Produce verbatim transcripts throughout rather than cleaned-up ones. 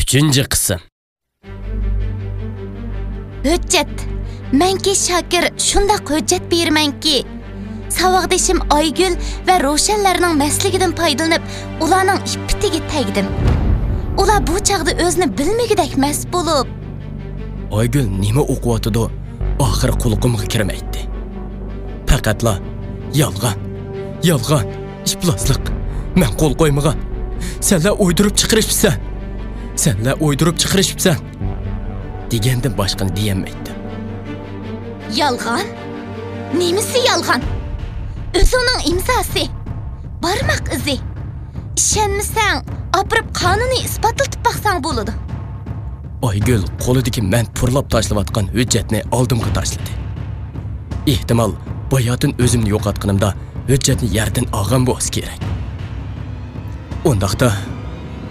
ئۈچىنچى قىسىم. ھۆججەت. مەنكى شاكىر شۇنداق ھۆججەت بېرىمەنكى، ساۋاقدىشىم ئايگۈل ۋە روشەنلەرنىڭ مەستلىكىدىن پايدىلىنىپ، ئۇلارنىڭ ئىپپىتىگە تەگدىم. ئۇلار بۇ چاغدا ئۆزىنى بىلمىگۈدەك مەست بولۇپ، ئايگۈل نېمە ئوقۇۋاتىدۇ؟ ئاخىرى قۇلىقىمغا كىرمەيتتى. پەقەتلا، «يالغان، يالغان، ئىپلاسلىق، مەن قول قويمىغان، سەنلەر ئويدۇرۇپ چىقىرىشىپسەن، سەنلەر ئويدۇرۇپ چىقىرىشىپسەن» دېگەندىن باشقىنى دېيەلمەيتتىم. يالغان؟ نېمىسى يالغان؟ ئۆزۈڭنىڭ ئىمزاسى، بارماق ئىزى. ئىشەنمىسەڭ، ئاپىرىپ قانۇنىي ئىسپاتلىتىپ باقساڭ بولىدۇ. ئايگۈل قولىدىكى مەن پۇرلاپ تاشلىۋاتقان ھۆججەتنى ئالدىمغا تاشلىدى. ئېھتىمال، باياتىن ئۆزۈمنى يوقاتقىنىمدا ھۆججەتنى يەردىن ئالغان بولسا كېرەك. ئۇنداقتا،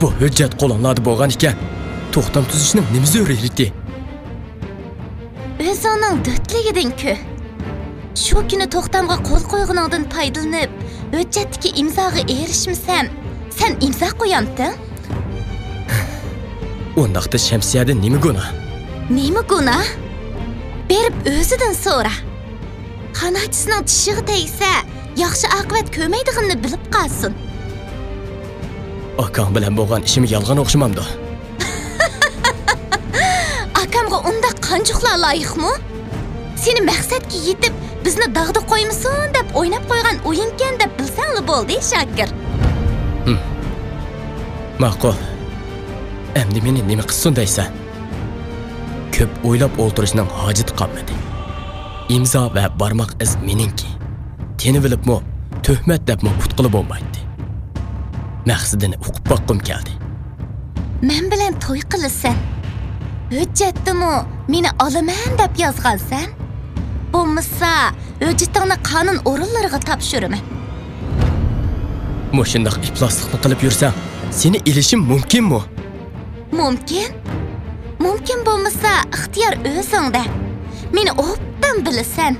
بۇ ھۆججەت قولۇڭلاردا بولغان ئىكەن، توختام تۈزۈشنىڭ نېمە زۆرۈرىيىتى؟ ئۆزۈڭنىڭ دۆتلۈكىدىن كۆ. شۇ كۈنى توختامغا قول قويغىنىڭدىن پايدىلىنىپ، ھۆججەتتىكى ئىمزاغا ئېرىشمىسەم، سەن ئىمزا قويامتىڭ؟ ئۇنداقتا شەمسىيەدىن نېمە گۇناھ؟ نېمە گۇناھ؟ بېرىپ ئۆزىدىن سورا. قاناتچىسىنىڭ چىشىغا تەگسە، ياخشى ئاقىۋەت كۆرمەيدىغىنىنى بىلىپ قالسۇن. ئاكاڭ بىلەن بولغان ئىشىم يالغان ئوخشىمامدۇ؟ ئاكامغا ئۇنداق قانجۇقلار لايىقمۇ؟ سېنى مەقسەتكە يېتىپ، بىزنى داغدا قويمىسۇن دەپ ئويناپ قويغان ئويۇنكەن دەپ بىلسەڭلا بولدى، شاكىر. ھىم. ماقۇل. ئەمدى مېنى نېمە قىلسۇن دەيسەن؟ كۆپ ئويلاپ ئولتۇرۇشنىڭ ھاجىتى قالمىدى. ئىمزا ۋە بارماق ئىز مېنىڭكى. تېنىۋېلىپمۇ، تۆھمەت دەپمۇ ئۇتقىلى بولمايتتى. مەقسىتىنى ئۇقۇپ باققۇم كەلدى. مەن بىلەن توي قىلىسەن. ھۆججەتتىمۇ مېنى ئالىمەن دەپ يازغانسەن. بولمىسا، ھۆججىتىڭنى قانۇن ئورۇنلىرىغا تاپشۇرىمەن. مۇشۇنداق ئىپلاسلىقنى قىلىپ يۈرسەڭ، سېنى ئېلىشىم مۇمكىنمۇ؟ مۇمكىن. مۇمكىن بولمىسا، ئىختىيار ئۆزۈڭدە. مېنى ئوبدان بىلىسەن.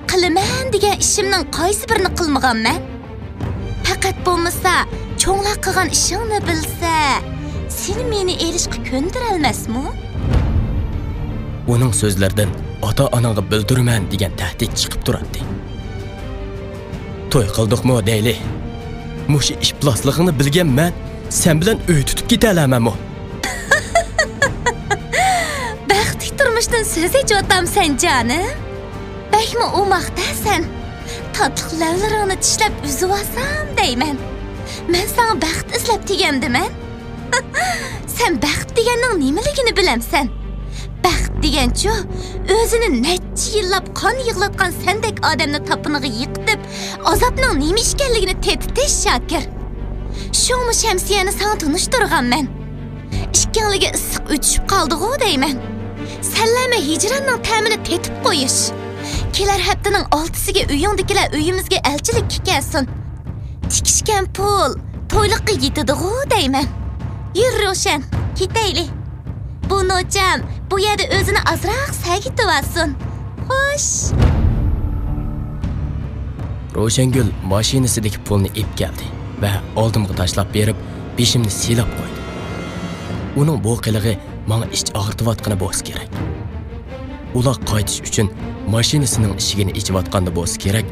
قىلىمەن دېگەن ئىشىمنىڭ قايسى بىرىنى قىلمىغانمەن؟ پەقەت بولمىسا، چوڭلار قىلغان ئىشىڭنى بىلسە، سېنى مېنى ئېلىشقا كۆندۈرەلمەسمۇ؟ ئۇنىڭ سۆزلىرىدىن «ئاتا-ئاناڭغا بىلدۈرىمەن» دېگەن تەھدىت چىقىپ تۇراتتى. توي قىلدۇقمۇ دەيلى؟ مۇشۇ ئىپلاسلىقىڭنى بىلگەن مەن سەن بىلەن ئۆي تۇتۇپ كېتەلەرمەنمۇ؟ بەختلىك تۇرمۇشتىن سۆز ئېچىۋاتامسەن، جانىم؟ بەكمۇ ئوماقتا سەن. تاتلىق لەۋلىرىڭنى چىشلەپ ئۈزۈۋالسام دەيمەن. مەن ساڭا بەخت ئىزلەپ دېگەندىمەن. سەن بەخت دېگەننىڭ نېمىلىكىنى بىلەمسەن؟ بەخت دېگەنچۇ، ئۆزىنى نەچچە يىللاپ قان يىغلاتقان سەندەك ئادەمنى تاپىنىغا يىقىتىپ، ئازابنىڭ نېمە ئىكەنلىكىنى تېتىتىش، شاكىر. شۇڭمۇ شەمسىيەنى ساڭا تونۇشتۇرغانمەن. ئىككىڭلىگە ئىسسىق ئۆتۈشۈپ قالدىغۇ دەيمەن. سەنلەرمۇ ھىجراننىڭ تەمىنى تېتىپ قويۇش. كېلەر ھەپتىنىڭ ئالتىسىگە ئۆيۈڭدىكىلەر ئۆيىمىزگە ئەلچىلىككە كەلسۇن. تىكىشكەن پۇل تويلۇققا يېتىدىغۇ دەيمەن. يۈر روشەن، كېتەيلى. بۇ نوچام بۇ يەردە ئۆزىنى ئازراق سەگىتىۋالسۇن. خوش. روشەنگۈل ماشىنىسىدىكى پۇلنى ئېلىپ كەلدى ۋە ئالدىمغا تاشلاپ بېرىپ، بېشىمنى سىيلاپ قويدى. ئۇنىڭ بۇ قىلىقى ماڭا ئىچ ئاغرىتىۋاتقىنى بولسا كېرەك. ئۇلار قايتىش ئۈچۈن ماشىنىسىنىڭ ئىشىكىنى ئېچىۋاتقاندا بولسا كېرەك،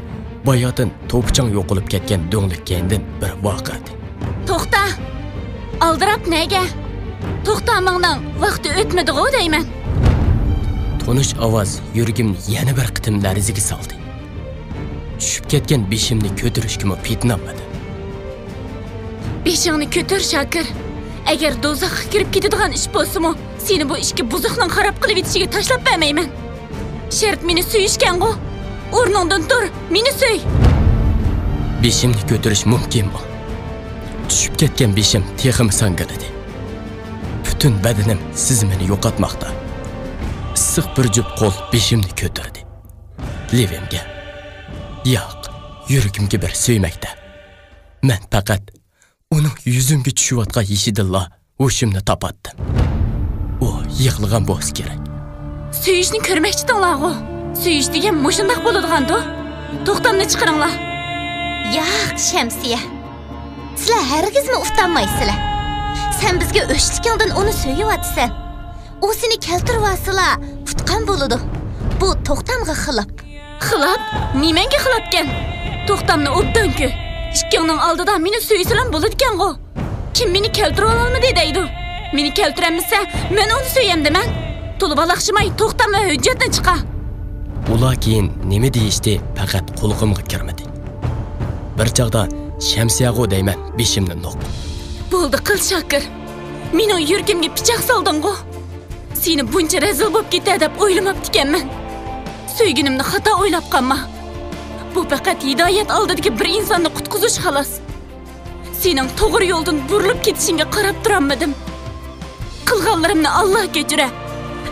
باياتىن توپىچاڭ يوقىلىپ كەتكەن دۆڭلۈك كەينىدىن بىر ۋارقىرىدى. توختا! ئالدىراپ نەگە؟ توختاماڭنىڭ ۋاقتى ئۆتمىدىغۇ دەيمەن. تونۇش ئاۋاز يۈرىكىمنى يەنە بىر قېتىم لەرزىگە سالدى. چۈشۈپ كەتكەن بېشىمنى كۆتۈرۈشكىمۇ پېتىنالمىدىم. بېشىڭنى كۆتۈر، شاكىر. ئەگەر دوزاخقا كىرىپ كېتىدىغان ئىش بولسىمۇ، سېنى بۇ ئىككى بۇزۇقنىڭ خاراب قىلىۋېتىشىگە تاشلاپ بەرمەيمەن. شەرت مېنى سۆيۈشكەنغۇ؟ ئورنۇڭدىن تۇر، مېنى سۆي! بېشىمنى كۆتۈرۈش مۇمكىنمۇ؟ چۈشۈپ كەتكەن بېشىم تېخىمۇ ساڭگىلىدى. پۈتۈن بەدىنىم سېزىمىنى يوقاتماقتا. ئىسسىق بىر جۈپ قول بېشىمنى كۆتۈردى. لېۋىمگە، ياق، يۈرىكىمگە بىر سۆيمەكتە. مەن پەقەت ئۇنىڭ يۈزۈمگە چۈشۈۋاتقان يېشىدىنلا ھوشۇمنى تاپاتتىم. ئۇ يىغلىغان بولسا كېرەك. سۆيۈشنى كۆرمەكچىدىڭلارغۇ؟ سۆيۈش دېگەن مۇشۇنداق بولىدىغاندۇ؟ توختامنى چىقىرىڭلار. ياق، شەمسىيە. سىلەر ھەرگىزمۇ ئۇتالمايسىلەر. سەن بىزگە ئۆچلۈكۈڭدىن ئۇنى سۆيۈۋاتىسەن. ئۇ سېنى كەلتۈرۈۋالسىلا، ئۇتقان بولىدۇ. بۇ توختامغا خىلاپ. خىلاپ؟ نېمەڭگە خىلاپكەن؟ توختامنى ئوبدان كۆر. ئىككىڭنىڭ ئالدىدا مېنى سۆيسىلەم بولىدىكەنغۇ. كىم مېنى كەلتۈرۈۋالالمىدى دەيدۇ؟ مېنى كەلتۈرەلمىسە، مەن ئۇنى سۆيەمدىمەن. تولا بالاقشىماي توختام ۋە ھۆججەتنى چىقار. ئۇلار كېيىن نېمە دېيىشتى، پەقەت قۇلىقىمغا كىرمىدى. بىر چاغدا شەمسىيەغۇ دەيمەن، بېشىمنى نوق. بولدى، قىل شاكىر. مېنىڭ يۈرىكىمگە پىچاق سالدىڭغۇ. سېنى بۇنچە رەزىل بولۇپ كېتەر دەپ ئويلىماپتىكەنمەن. سۆيگىنىمنى خاتا ئويلاپ قالما. بۇ پەقەت ھىدايەت ئالدىدىكى بىر ئىنساننى قۇتقۇزۇش، خالاس. سېنىڭ توغرا يولدىن بۇرۇلۇپ كېتىشىڭگە قاراپ تۇرالمىدىم. قىلغانلىرىمنى ئاللا كەچۈرە.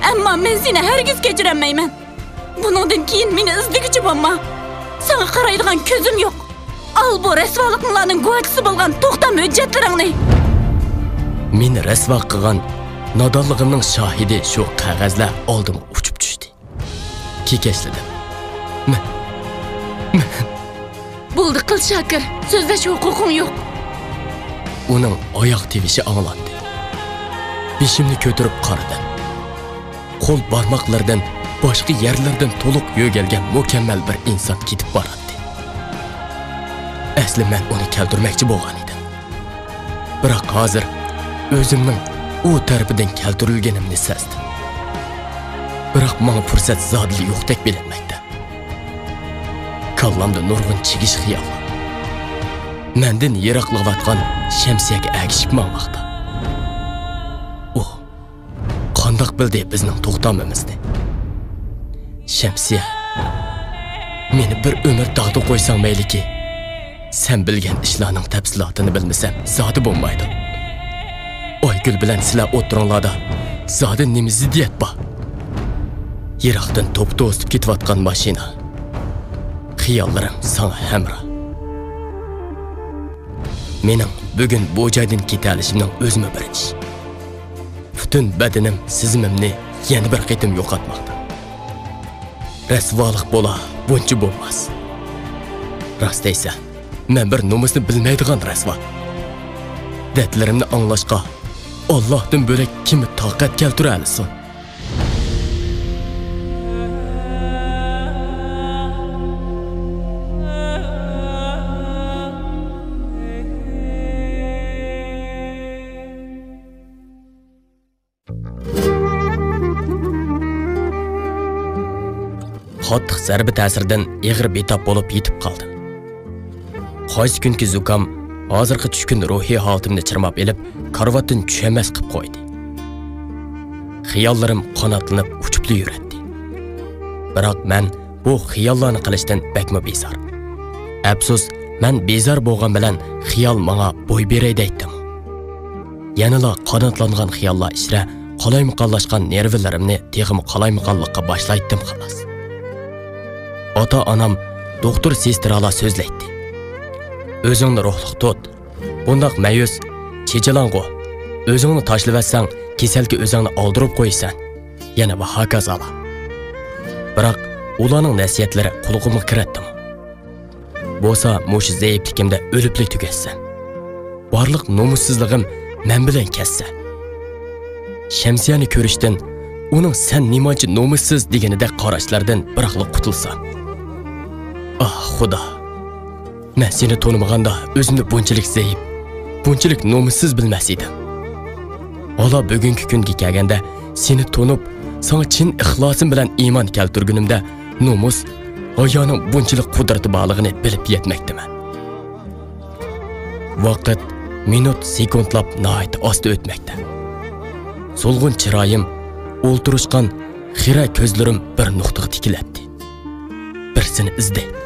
ئەمما مەن سېنى ھەرگىز كەچۈرەلمەيمەن. بۇنىڭدىن كېيىن مېنى ئىزدىگۈچى بولما. ساڭا قارايدىغان كۆزۈم يوق. ئال بۇ رەسۋالىقلارنىڭ گۇۋاھچىسى بولغان توختام ھۆججەتلىرىڭنى. مېنى رەسۋا قىلغان نادانلىقىمنىڭ شاھىدى شۇ قەغەزلەر ئالدىمغا ئۇچۇپ چۈشتى. كېكەچلىدىم. مەن، مەن. بولدى، قىل شاكىر، سۆزلەش ھوقۇقۇڭ يوق. ئۇنىڭ ئاياغ تىۋىشى ئاڭلاندى. بېشىمنى كۆتۈرۈپ قارىدىم. قول بارماقلىرىدىن باشقا يەرلەردىن تولۇق يۆگەلگەن مۇكەممەل بىر ئىنسان كېتىپ باراتتى. ئەسلى مەن ئۇنى كەلتۈرمەكچى بولغان ئىدىم. بىراق ھازىر ئۆزۈمنىڭ ئۇ تەرىپىدىن كەلتۈرۈلگىنىمنى سەزدىم. بىراق ماڭا پۇرسەت زادىلا يوقتەك بىلىنمەكتە. كاللامدا نۇرغۇن چىگىش خىياللار مەندىن يىراقلىۋاتقان شەمسىيەگە ئەگىشىپ ماڭماقتا. ئۇ قانداق بىلدى بىزنىڭ توختامىمىزنى؟ شەمسىيە، مېنى بىر ئۆمۈر داغدا قويساڭ مەيلىكى، سەن بىلگەن ئىشلارنىڭ تەپسىلاتىنى بىلمىسەم زادى بولمايدۇ. ئايگۈل بىلەن سىلەر ئوتتۇراڭلاردا زادى نېمە زىددىيەت بار؟ يىراقتىن توپا توستۇپ كېتىۋاتقان ماشىنا. خىياللىرىم ساڭا ھەمراھ. مېنىڭ بۈگۈن بۇ جايدىن كېتەلىشىمنىڭ ئۆزىمۇ بىر ئىش. پۈتۈن بەدىنىم سېزىمىمنى يەنە بىر قېتىم يوقاتماقتا. رەسۋالىق بولا، بۇنچە بولماس. راست دەيسەن، مەن بىر نومۇسنى بىلمەيدىغان رەسۋا. دەردلىرىمنى ئاڭلاشقا ئاللاھتىن بۆلەك كىم تاقەت كەلتۈرەلىسۇن؟ قاتتىق زەربە تەسىرىدىن ئېغىر بىتاپ بولۇپ يېتىپ قالدىم. قايسى كۈنكى زۇكام ھازىرقى چۈشكۈن روھىي ھالىتىمنى چىرماپ ئېلىپ، كارىۋاتتىن چۈشەلمەس قىپ قويدى. خىياللىرىم قاناتلىنىپ ئۇچۇپلا يۈرەتتى. بىراق مەن بۇ خىياللارنى قىلىشتىن بەكمۇ بىزار. ئەپسۇس، مەن بىزار بولغان بىلەن خىيال ماڭا بوي بېرەي دەيتتىمۇ. يەنىلا قاناتلانغان خىياللار ئىچرە قالايمىقانلاشقان نېرۋىلىرىمنى تېخىمۇ قالايمىقانلىققا باشلايتتىم خالاس. ئاتا-ئانام، دوختۇر، سېسترالار سۆزلەيتتى. «ئۆزۈڭنى روھلۇق تۇت. بۇنداق مەيۈس، چېچىلاڭغۇ. ئۆزۈڭنى تاشلىۋەتسەڭ، كېسەلگە ئۆزۈڭنى ئالدۇرۇپ قويىسەن.» يەنە ۋە ھاكازالار. بىراق ئۇلارنىڭ نەسىھەتلىرى قۇلىقىمغا كىرەتتىمۇ؟ بولسا مۇشۇ زەئىپلىكىمدە ئۆلۈپلا تۈگەتسەم. بارلىق نومۇسسىزلىقىم مەن بىلەن كەتسە. شەمسىيەنى كۆرۈشتىن، ئۇنىڭ «سەن نېمانچە نومۇسسىز» دېگىنىدەك قاراشلاردىن بىراقلا قۇتۇلسام. ئاھ، خۇدا! مەن سېنى تونۇمىغاندا ئۆزۈمنى بۇنچىلىك زەئىپ، بۇنچىلىك نومۇسسىز بىلمەس ئىدىم. ھالا بۈگۈنكى كۈنگە كەلگەندە سېنى تونۇپ، ساڭا چىن ئىخلاسىم بىلەن ئىمان كەلتۈرگىنىمدە نومۇس، ھايانىڭ بۇنچىلىك قۇدرىتى بارلىقىنى بىلىپ يەتمەكتىمەن. ۋاقىت مىنۇت، سېكۇنتلاپ ناھايىتى ئاستا ئۆتمەكتە. سولغۇن چىرايىم، ئولتۇرۇشقان خىرە كۆزلىرىم بىر نۇقتىغا تىكىلەتتى. بىرسىنى ئىزدەيتتى.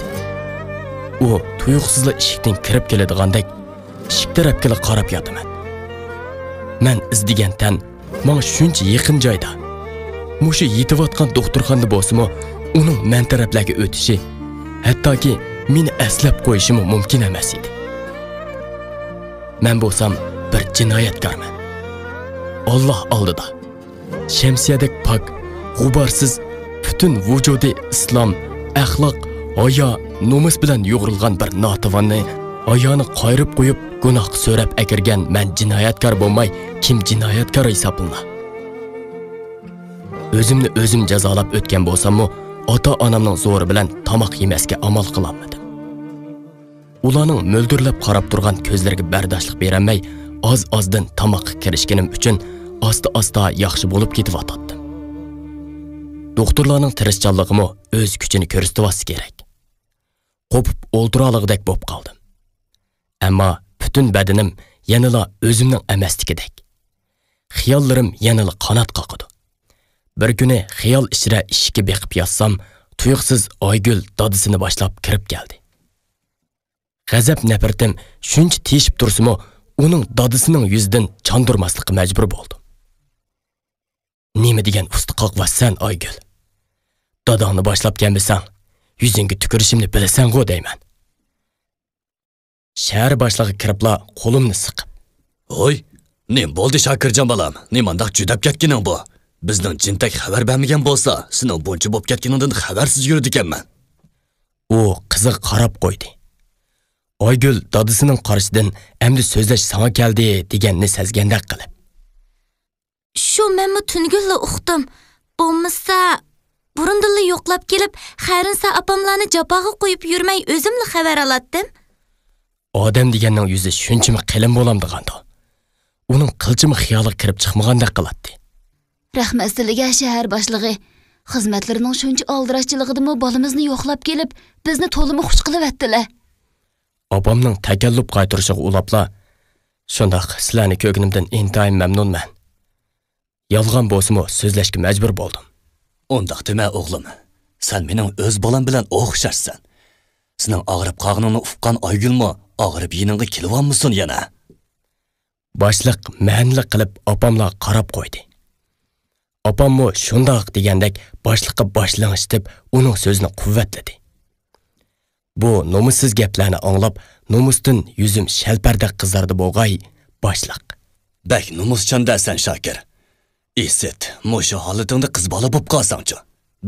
ئۇ تۇيۇقسىزلا ئىشىكتىن كىرىپ كېلىدىغاندەك ئىشىك تەرەپكىلا قاراپ ياتىمەن. مەن ئىزدىگەن تەن ماڭا شۇنچە يېقىن جايدا، مۇشۇ يېتىۋاتقان دوختۇرخانىدا بولسىمۇ، ئۇنىڭ مەن تەرەپلەرگە ئۆتۈشى، ھەتتاكى مېنى ئەسلەپ قويۇشىمۇ مۇمكىن ئەمەس ئىدى. مەن بولسام بىر جىنايەتكارمەن. ئاللاھ ئالدىدا، شەمسىيەدەك پاك، غۇبارسىز، پۈتۈن ۋۇجۇدى ئىسلام، ئەخلاق، ھايا، نومۇس بىلەن يۇغۇرۇلغان بىر ناتىۋاننى ئايانى قايرىپ قويۇپ، گۇناھقا سۆرەپ ئەكىرگەن مەن جىنايەتكار بولماي، كىم جىنايەتكار ھېسابلىنا؟ ئۆزۈمنى ئۆزۈم جازالاپ ئۆتكەن بولساممۇ، ئاتا-ئانامنىڭ زورى بىلەن تاماق يېمەسكە ئامال قىلالمىدىم. ئۇلارنىڭ مۆلدۈرلەپ قاراپ تۇرغان كۆزلىرىگە بەرداشلىق بېرەلمەي، ئاز-ئازدىن تاماققا كىرىشكىنىم ئۈچۈن ئاستا-ئاستا ياخشى بولۇپ كېتىۋاتاتتىم. دوختۇرلارنىڭ تىرىشچانلىقىمۇ ئۆز كۈچىنى كۆرسىتىۋاتسا كېرەك. قوپۇپ ئولتۇرالىغۇدەك بولۇپ قالدىم. ئەمما پۈتۈن بەدىنىم يەنىلا ئۆزۈمنىڭ ئەمەسلىكىدەك. خىياللىرىم يەنىلا قانات قاقىدۇ. بىر كۈنى خىيال ئىچرە ئىشىككە بېقىپ ياتسام، تۇيۇقسىز ئايگۈل دادىسىنى باشلاپ كىرىپ كەلدى. غەزەپ نەپرىتىم شۇنچە تېشىپ تۇرسىمۇ، ئۇنىڭ دادىسىنىڭ يۈزىدىن چاندۇرماسلىققا مەجبۇر بولدۇم. نېمە دېگەن ئۇستا قاقۋازسەن، ئايگۈل! داداڭنى باشلاپ كەلمىسەڭ، يۈزۈڭگە تۈكۈرۈشۈمنى بىلىسەنغۇ دەيمەن. شەھەر باشلىقى كىرىپلا قولۇمنى سىقىپ. ھوي، نېمە بولدى شاكىرجان بالام؟ نېمانداق جۈدەپ كەتكىنىڭ بۇ؟ بىزنىڭ جىنتەك خەۋەر بەرمىگەن بولسا، سېنىڭ بۇنچە بولۇپ كەتكىنىڭدىن خەۋەرسىز يۈرىدىكەنمەن. ئۇ قىزىغا قاراپ قويدى. ئايگۈل دادىسىنىڭ قارىشىدىن ئەمدى سۆزلەش ساڭا كەلدى دېگەننى سەزگەندەك قىلىپ. شۇ مەنمۇ تۈنۈگۈنلا ئۇقتۇم. بولمىسا، بۇرۇندىنلا يوقلاپ كېلىپ، خەيرىنسا ئاپاملارنى جاپاغا قويۇپ يۈرمەي، ئۆزۈملا خەۋەر ئالاتتىم. ئادەم دېگەننىڭ يۈزى شۇنچىمۇ قېلىن بولامدىغاندۇ؟ ئۇنىڭ قىلچىمۇ خىيالىغا كىرىپ چىقمىغاندەك قىلاتتى. رەھمەت سىلىگە، شەھەر باشلىقى. خىزمەتلىرىنىڭ شۇنچە ئالدىراشچىلىقىدىمۇ بالىمىزنى يوقلاپ كېلىپ، بىزنى تولىمۇ خۇش قىلىۋەتتىلە. ئاپامنىڭ تەكەللۇپ قايتۇرۇشىغا ئۇلاپلا، شۇنداق، سىلەرنى كۆرگىنىمدىن ئىنتايىن مەمنۇنمەن. يالغان بولسىمۇ، سۆزلەشكە مەجبۇر بولدۇم. ئۇنداق دېمە، ئوغلۇم. سەن مېنىڭ ئۆز بالام بىلەن ئوخشاشسەن. سېنىڭ ئاغرىپ قالغىنىڭنى ئۇققان ئايگۈلمۇ ئاغرىپ يېنىڭغا كېلىۋالمىسۇن يەنە. باشلىق مەنىلىك قىلىپ ئاپاملارغا قاراپ قويدى. ئاپاممۇ شۇنداق دېگەندەك باشلىققا باش لىڭشىتىپ، ئۇنىڭ سۆزىنى قۇۋۋەتلىدى. بۇ نومۇسسىز گەپلەرنى ئاڭلاپ، نومۇستىن يۈزۈم شەلپەردەك قىزاردى بولغاي، باشلىق. بەك نومۇسچان-دە سەن، شاكىر. ئىسىت، مۇشۇ ھالىتىڭدە قىز بالا بوپ قالساڭچۇ؟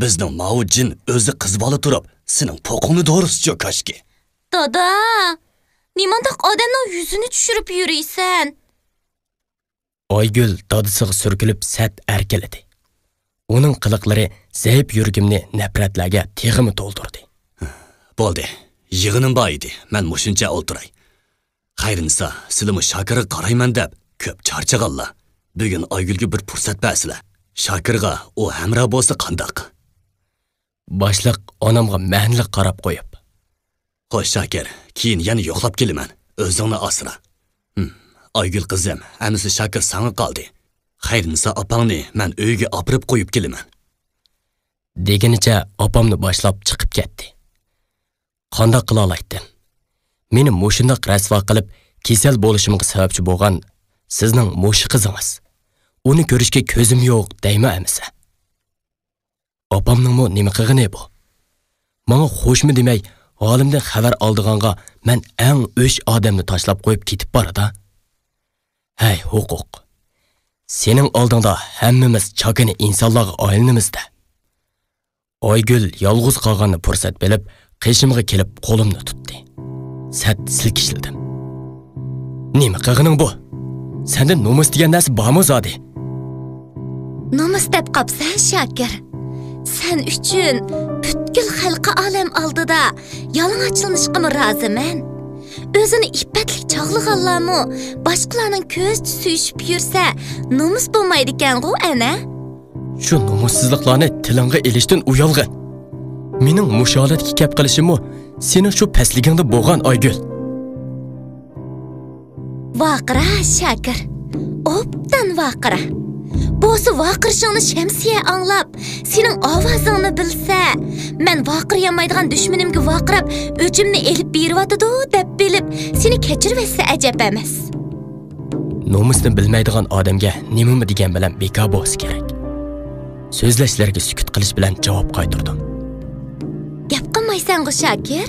بىزنىڭ ماۋۇ جىن ئۆزى قىز بالا تۇرۇپ، سېنىڭ پوقۇڭنى دورىسىچۇ كاشكى. دادا، نېمانداق ئادەمنىڭ يۈزىنى چۈشۈرۈپ يۈرىسەن؟ ئايگۈل دادىسىغا سۈركىلىپ سەت ئەركىلىدى. ئۇنىڭ قىلىقلىرى زەئىپ يۈرىكىمنى نەپرەتلەرگە تېخىمۇ تولدۇردى. بولدى، يىغىنىم بار ئىدى، مەن مۇشۇنچە ئولتۇراي. خەيرىنسا، سىلىمۇ شاكىرغا قارايمەن دەپ كۆپ چارچىغانلا. بۈگۈن ئايگۈلگە بىر پۇرسەت بەرسىلە. شاكىرغا ئۇ ھەمراھ بولسا قانداق؟ باشلىق ئانامغا مەنىلىك قاراپ قويۇپ. خوش، شاكىر، كېيىن يەنە يوقلاپ كېلىمەن. ئۆزۈڭنى ئاسرا. ھىم، ئايگۈل قىزىم، ئەمىسە شاكىر ساڭا قالدى. خەيرىنسا ئاپاڭنى مەن ئۆيگە ئاپىرىپ قويۇپ كېلىمەن. دېگىنىچە ئاپامنى باشلاپ چىقىپ كەتتى. قانداق قىلالايتتىم؟ مېنى مۇشۇنداق رەسۋا قىلىپ، كېسەل بولۇشۇمغا سەۋەبچى بولغان سىزنىڭ مۇشۇ قىزىڭىز. ئۇنى كۆرۈشكە كۆزۈم يوق دەيمۇ ئەمىسە؟ ئاپامنىڭمۇ نېمە قىلغىنى بۇ؟ ماڭا خوشمۇ دېمەي، ھالىمدىن خەۋەر ئالىدىغانغا مەن ئەڭ ئۆچ ئادەمنى تاشلاپ قويۇپ كېتىپ بارىدۇ. ھەي، ھوقۇق! سېنىڭ ئالدىڭدا ھەممىمىز چاكىنا ئىنسانلارغا ئايلىنىمىز-دە. ئايگۈل يالغۇز قالغاننى پۇرسەت بىلىپ، قېشىمغا كېلىپ قولۇمنى تۇتتى. سەت سىلكىشلىدىم. نېمە قىلغىنىڭ بۇ؟ سەندە نومۇس دېگەن نەرسە بارمۇ زادى؟ نومۇس دەپ قاپسەن، شاكىر. سەن ئۈچۈن پۈتكۈل خەلقى ئالەم ئالدىدا يالىڭاچلىنىشقىمۇ رازىمەن. ئۆزىنى ئىپپەتلىك چاغلىغانلارمۇ باشقىلارنىڭ كۆزىچە سۆيۈشۈپ يۈرسە، نومۇس بولمايدىكەنغۇ، ئەنە؟ شۇ نومۇسسىزلىقلارنى تىلىڭغا ئېلىشتىن ئۇيالغىن. مېنىڭ مۇشۇ ھالەتكە كەپ قېلىشىممۇ سېنىڭ شۇ پەسلىكىڭدىن بولغان، ئايگۈل. ۋارقىرا، شاكىر. ئوبدان ۋارقىرا. بولسا ۋارقىرىشىڭنى شەمسىيە ئاڭلاپ، سېنىڭ ئاۋازىڭنى بىلسە، مەن ۋارقىرىيالمايدىغان دۈشمىنىمگە ۋارقىراپ، ئۆچۈمنى ئېلىپ بېرىۋاتىدۇ دەپ بىلىپ، سېنى كەچۈرۈۋەتسە ئەجەب ئەمەس. نومۇسنى بىلمەيدىغان ئادەمگە نېمىمۇ دېگەن بىلەن بىكار بولسا كېرەك. سۆزلەشلىرىگە سۈكۈت قىلىش بىلەن جاۋاب قايتۇردۇم. گەپ قىلمايسەنغۇ، شاكىر؟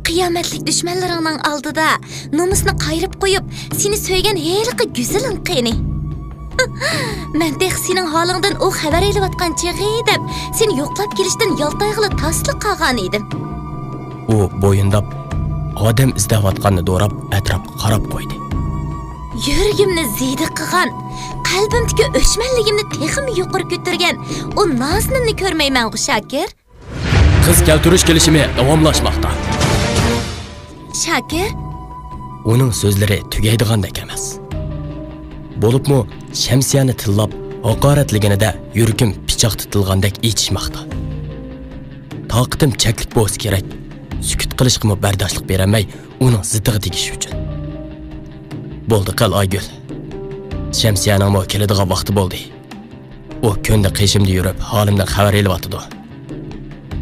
قىيامەتلىك دۈشمەنلىرىڭنىڭ ئالدىدا نومۇسنى قايرىپ قويۇپ، سېنى سۆيگەن ھېلىقى گۈزىلىڭ قېنى؟ مەن تېخى سېنىڭ ھالىڭدىن ئۇ خەۋەر ئېلىۋاتقان چېغى دەپ، سېنى يوقلاپ كېلىشتىن يالتايغىلى تاسلا قالغان ئىدىم. ئۇ بويۇنداپ، ئادەم ئىزدەۋاتقاننى دوراپ، ئەتراپقا قاراپ قويدى. يۈرىكىمنى زىيدە قىلغان، قەلبىمدىكى ئۆچمەنلىكىمنى تېخىمۇ يۇقىرى كۆتۈرگەن ئۇ نازىنىننى كۆرمەيمەنغۇ، شاكىر. قىز كەلتۈرۈش كېلىشىمى داۋاملاشماقتا. شاكىر؟ ئۇنىڭ سۆزلىرى تۈگەيدىغاندەك ئەمەس. بولۇپمۇ شەمسىيەنى تىللاپ ھاقارەتلىگىنىدە يۈرىكىم پىچاق تۇتۇلغاندەك ئېچىشماقتا. تاقىتىم چەكلىك بولسا كېرەك، سۈكۈت قىلىشقىمۇ بەرداشلىق بېرەلمەي، ئۇنىڭ زىتىغا تېگىش ئۈچۈن. بولدى قىل، ئايگۈل. شەمسىيەنىڭمۇ كېلىدىغان ۋاقتى بولدى. ئۇ كۈندە قېشىمدا يۈرۈپ، ھالىمدىن خەۋەر ئېلىۋاتىدۇ.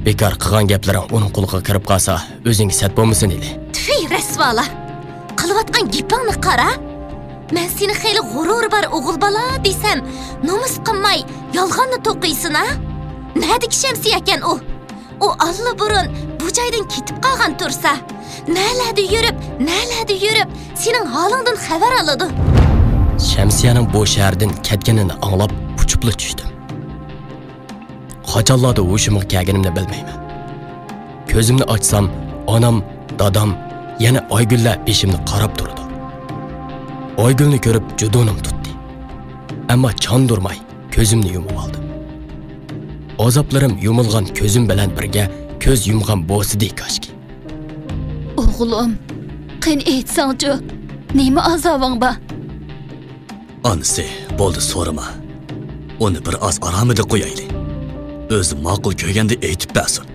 بىكار قىلغان گەپلىرىڭ ئۇنىڭ قۇلىقىغا كىرىپ قالسا، ئۆزۈڭگە سەت بولمىسۇن ھېلى. تۈفەي، رەسۋالار! قىلىۋاتقان گېپىڭنى قارا! مەن سېنى خېلى غۇرۇرى بار ئوغۇل بالا دېسەم، نومۇس قىلماي، يالغاننى توقۇيسىنا؟ نەدىكى شەمسىيەكەن ئۇ؟ ئۇ ئاللىبۇرۇن بۇ جايدىن كېتىپ قالغان تۇرسا، نەلەردە يۈرۈپ، نەلەردە يۈرۈپ، سېنىڭ ھالىڭدىن خەۋەر ئالىدۇ. شەمسىيەنىڭ بۇ شەھەردىن كەتكىنىنى ئاڭلاپ، ئۇچۇپلا چۈشتۈم. قاچانلاردا ھوشۇمغا كەلگىنىمنى بىلمەيمەن. كۆزۈمنى ئاچسام، ئانام، دادام، يەنە ئايگۈللەر بېشىمنى قاراپ تۇرىدۇ. ئايگۈلنى كۆرۈپ، جۇدۇنۇم تۇتتى. ئەمما چاندۇرماي، كۆزۈمنى يۇمۇۋالدىم. ئازابلىرىم يۇمۇلغان كۆزۈم بىلەن بىرگە كۆز يۇمغان بولسىدى كاشكى. ئوغلۇم، قېنى ئېيتساڭچۇ، نېمە ئازابىڭ بار؟ ئانىسى، بولدى سورىما. ئۇنى بىر ئاز ئارامىدا قويايلى. ئۆزى ماقۇل كۆرگەندە ئېيتىپ بەرسۇن.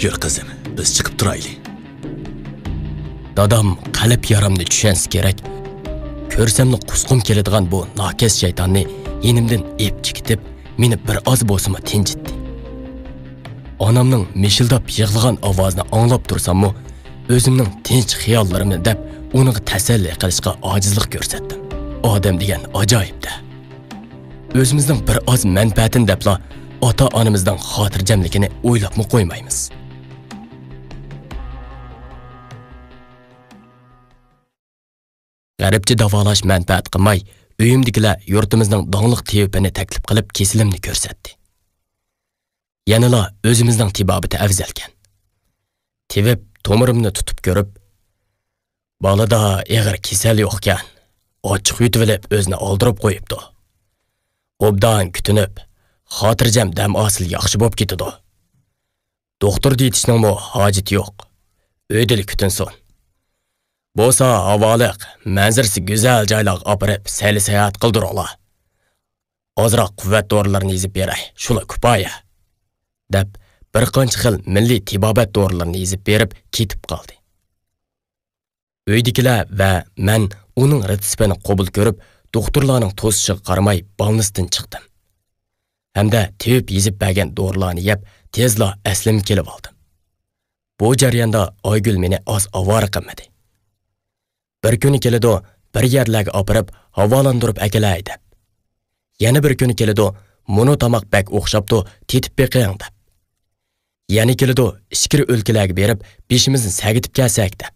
يۈر قىزىم، بىز چىقىپ تۇرايلى. دادام قەلب يارامنى چۈشەنسە كېرەك. كۆرسەملا قۇسقۇم كېلىدىغان بۇ ناكەس شەيتاننى يېنىمدىن ئېپ چىقىتىپ، مېنى بىر ئاز بولسىمۇ تىنچىتتى. ئانامنىڭ مىشىلداپ يىغلىغان ئاۋازىنى ئاڭلاپ تۇرساممۇ، ئۆزۈمنىڭ تىنچ خىياللىرىمنى دەپ، ئۇنىڭغا تەسەللى قىلىشقا ئاجىزلىق كۆرسەتتىم. ئادەم دېگەن ئاجايىپ-دە. ئۆزىمىزنىڭ بىر ئاز مەنپەئەتىنى دەپلا، ئاتا-ئانىمىزنىڭ خاتىرجەملىكىنى ئويلاپمۇ قويمايمىز. غەربچە داۋالاش مەنپەئەت قىلماي، ئۆيۈمدىكىلەر يۇرتىمىزنىڭ داڭلىق تېۋىپىنى تەكلىپ قىلىپ، كېسىلىمنى كۆرسەتتى. يەنىلا ئۆزىمىزنىڭ تېبابىتى ئەۋزەلكەن. تېۋىپ تومۇرۇمنى تۇتۇپ كۆرۈپ، «بالىدا ئېغىر كېسەل يوقكەن، ئاچچىق يۇتۇۋېلىپ ئۆزىنى ئالدۇرۇپ قويۇپتۇ. ئوبدان كۈتۈنۈپ، خاتىرجەم دەم ئالسىلا ياخشى بولۇپ كېتىدۇ. دوختۇر دېيىتىشنىڭمۇ ھاجىتى يوق. ئۆيدىلا كۈتۈنسۇن. بولسا ھاۋالىق، مەنزىرىسى گۈزەل جايلارغا ئاپىرىپ سەيلە-ساياھەت قىلدۇرۇڭلار. ئازراق قۇۋۋەت دورىلىرىنى يېزىپ بېرەي، شۇلا كۇپايە» دەپ، بىر قانچە خىل مىللىي تېبابەت دورىلىرىنى يېزىپ بېرىپ كېتىپ قالدى. ئۆيدىكىلەر ۋە مەن ئۇنىڭ رېتسېپىنى قوبۇل كۆرۈپ، دوختۇرلارنىڭ توسۇشىغا قارىماي بالنىستىن چىقتىم. ھەمدە تېۋىپ يېزىپ بەرگەن دورىلارنى يەپ، تېزلا ئەسلىمگە كېلىۋالدىم. بۇ جەرياندا ئايگۈل مېنى ئاز ئاۋارە قىلمىدى. بىر كۈنى كېلىدۇ، بىر يەرلەرگە ئاپىرىپ ھاۋالاندۇرۇپ ئەكېلەي دەپ. يەنە بىر كۈنى كېلىدۇ، مۇنۇ تاماق بەك ئوخشاپتۇ، تېتىپ بېقىڭ دەپ. يەنە كېلىدۇ، ئىچكىرى ئۆلكىلەرگە بېرىپ بېشىمىزنى سەگىتىپ كەلسەك دەپ.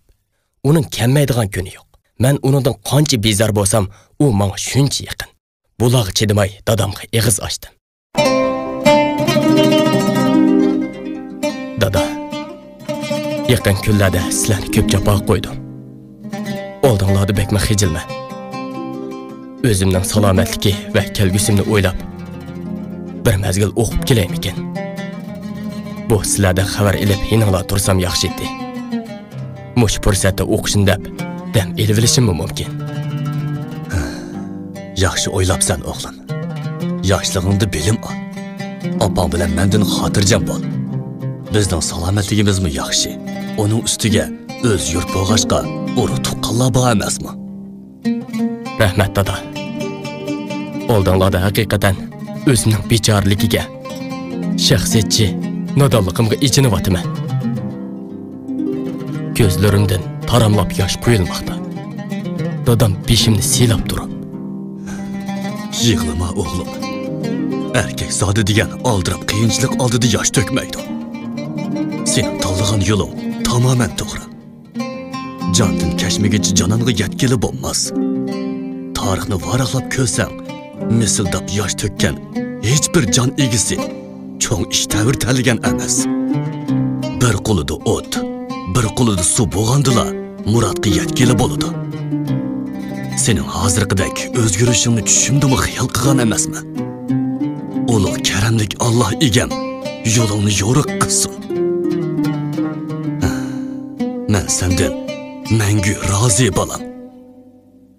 ئۇنىڭ كەلمەيدىغان كۈنى يوق. مەن ئۇنىڭدىن قانچە بىزار بولسام، ئۇ ماڭا شۇنچە يېقىن. بۇلارغا چىدىماي دادامغا ئېغىز ئاچتىم. دادا، يېقىن كۈنلەردە سىلەرنى كۆپ جاپاغا قويدۇم. ئالدىڭلاردا بەكمۇ خىجىلمەن. ئۆزۈمنىڭ سالامەتلىكى ۋە كەلگۈسىمنى ئويلاپ، بىر مەزگىل ئوقۇپ كېلەيمىكىن؟ بۇ سىلەردىن خەۋەر ئېلىپ يېنىڭلار تۇرسام ياخشى ئىدى. مۇشۇ پۇرسەتتە ئوقۇشنى دەپ، دەم ئېلىۋېلىشىممۇ مۇمكىن؟ ياخشى ئويلاپسەن، ئوغلۇم. ياشلىقىڭدا بىلىم ئال. ئاپاڭ بىلەن مەندىن خاتىرجەم بول. بىزنىڭ سالامەتلىكىمىزمۇ ياخشى. ئۇنىڭ ئۈستىگە ئۆز يۇرت بولغاچقا، ئۇرۇق تۇغقانلار بار ئەمەسمۇ؟ رەھمەت، دادا. ئالدىڭلاردا ھەقىقەتەن ئۆزۈمنىڭ بىچارىلىكىگە، شەخسىيەتچى نادانلىقىمغا ئېچىنىۋاتىمەن. كۆزلىرىمدىن تاراملاپ ياش قۇيۇلماقتا. دادام بېشىمنى سىيلاپ تۇرۇپ: «يىغلىما، ئوغلۇم. ئەركەك زادى دېگەن ئالدىراپ قىيىنچىلىق ئالدىدا ياش تۆكمەيدۇ. سېنىڭ تاللىغان يولۇڭ تامامەن توغرا. جاندىن كەچمىگۈچى جانانغا يەتكىلى بولماس. تارىخنى ۋاراقلاپ كۆرسەڭ، مىسىلداپ ياش تۆككەن ھېچبىر جان ئىگىسى چوڭ ئىش تەۋرىتەلىگەن ئەمەس. بىر قولىدا ئوت، بىر قولىدا سۇ بولغاندىلا مۇرادقا يەتكىلى بولىدۇ. سېنىڭ ھازىرقىدەك ئۆزگىرىشىڭنى چۈشۈمدىمۇ خىيال قىلغان ئەمەسمەن. ئۇلۇغ كەرەملىك ئاللا ئىگەم يولۇڭنى يورۇق قىلسۇن. مەن سەندىن مەڭگۈ رازى، بالام.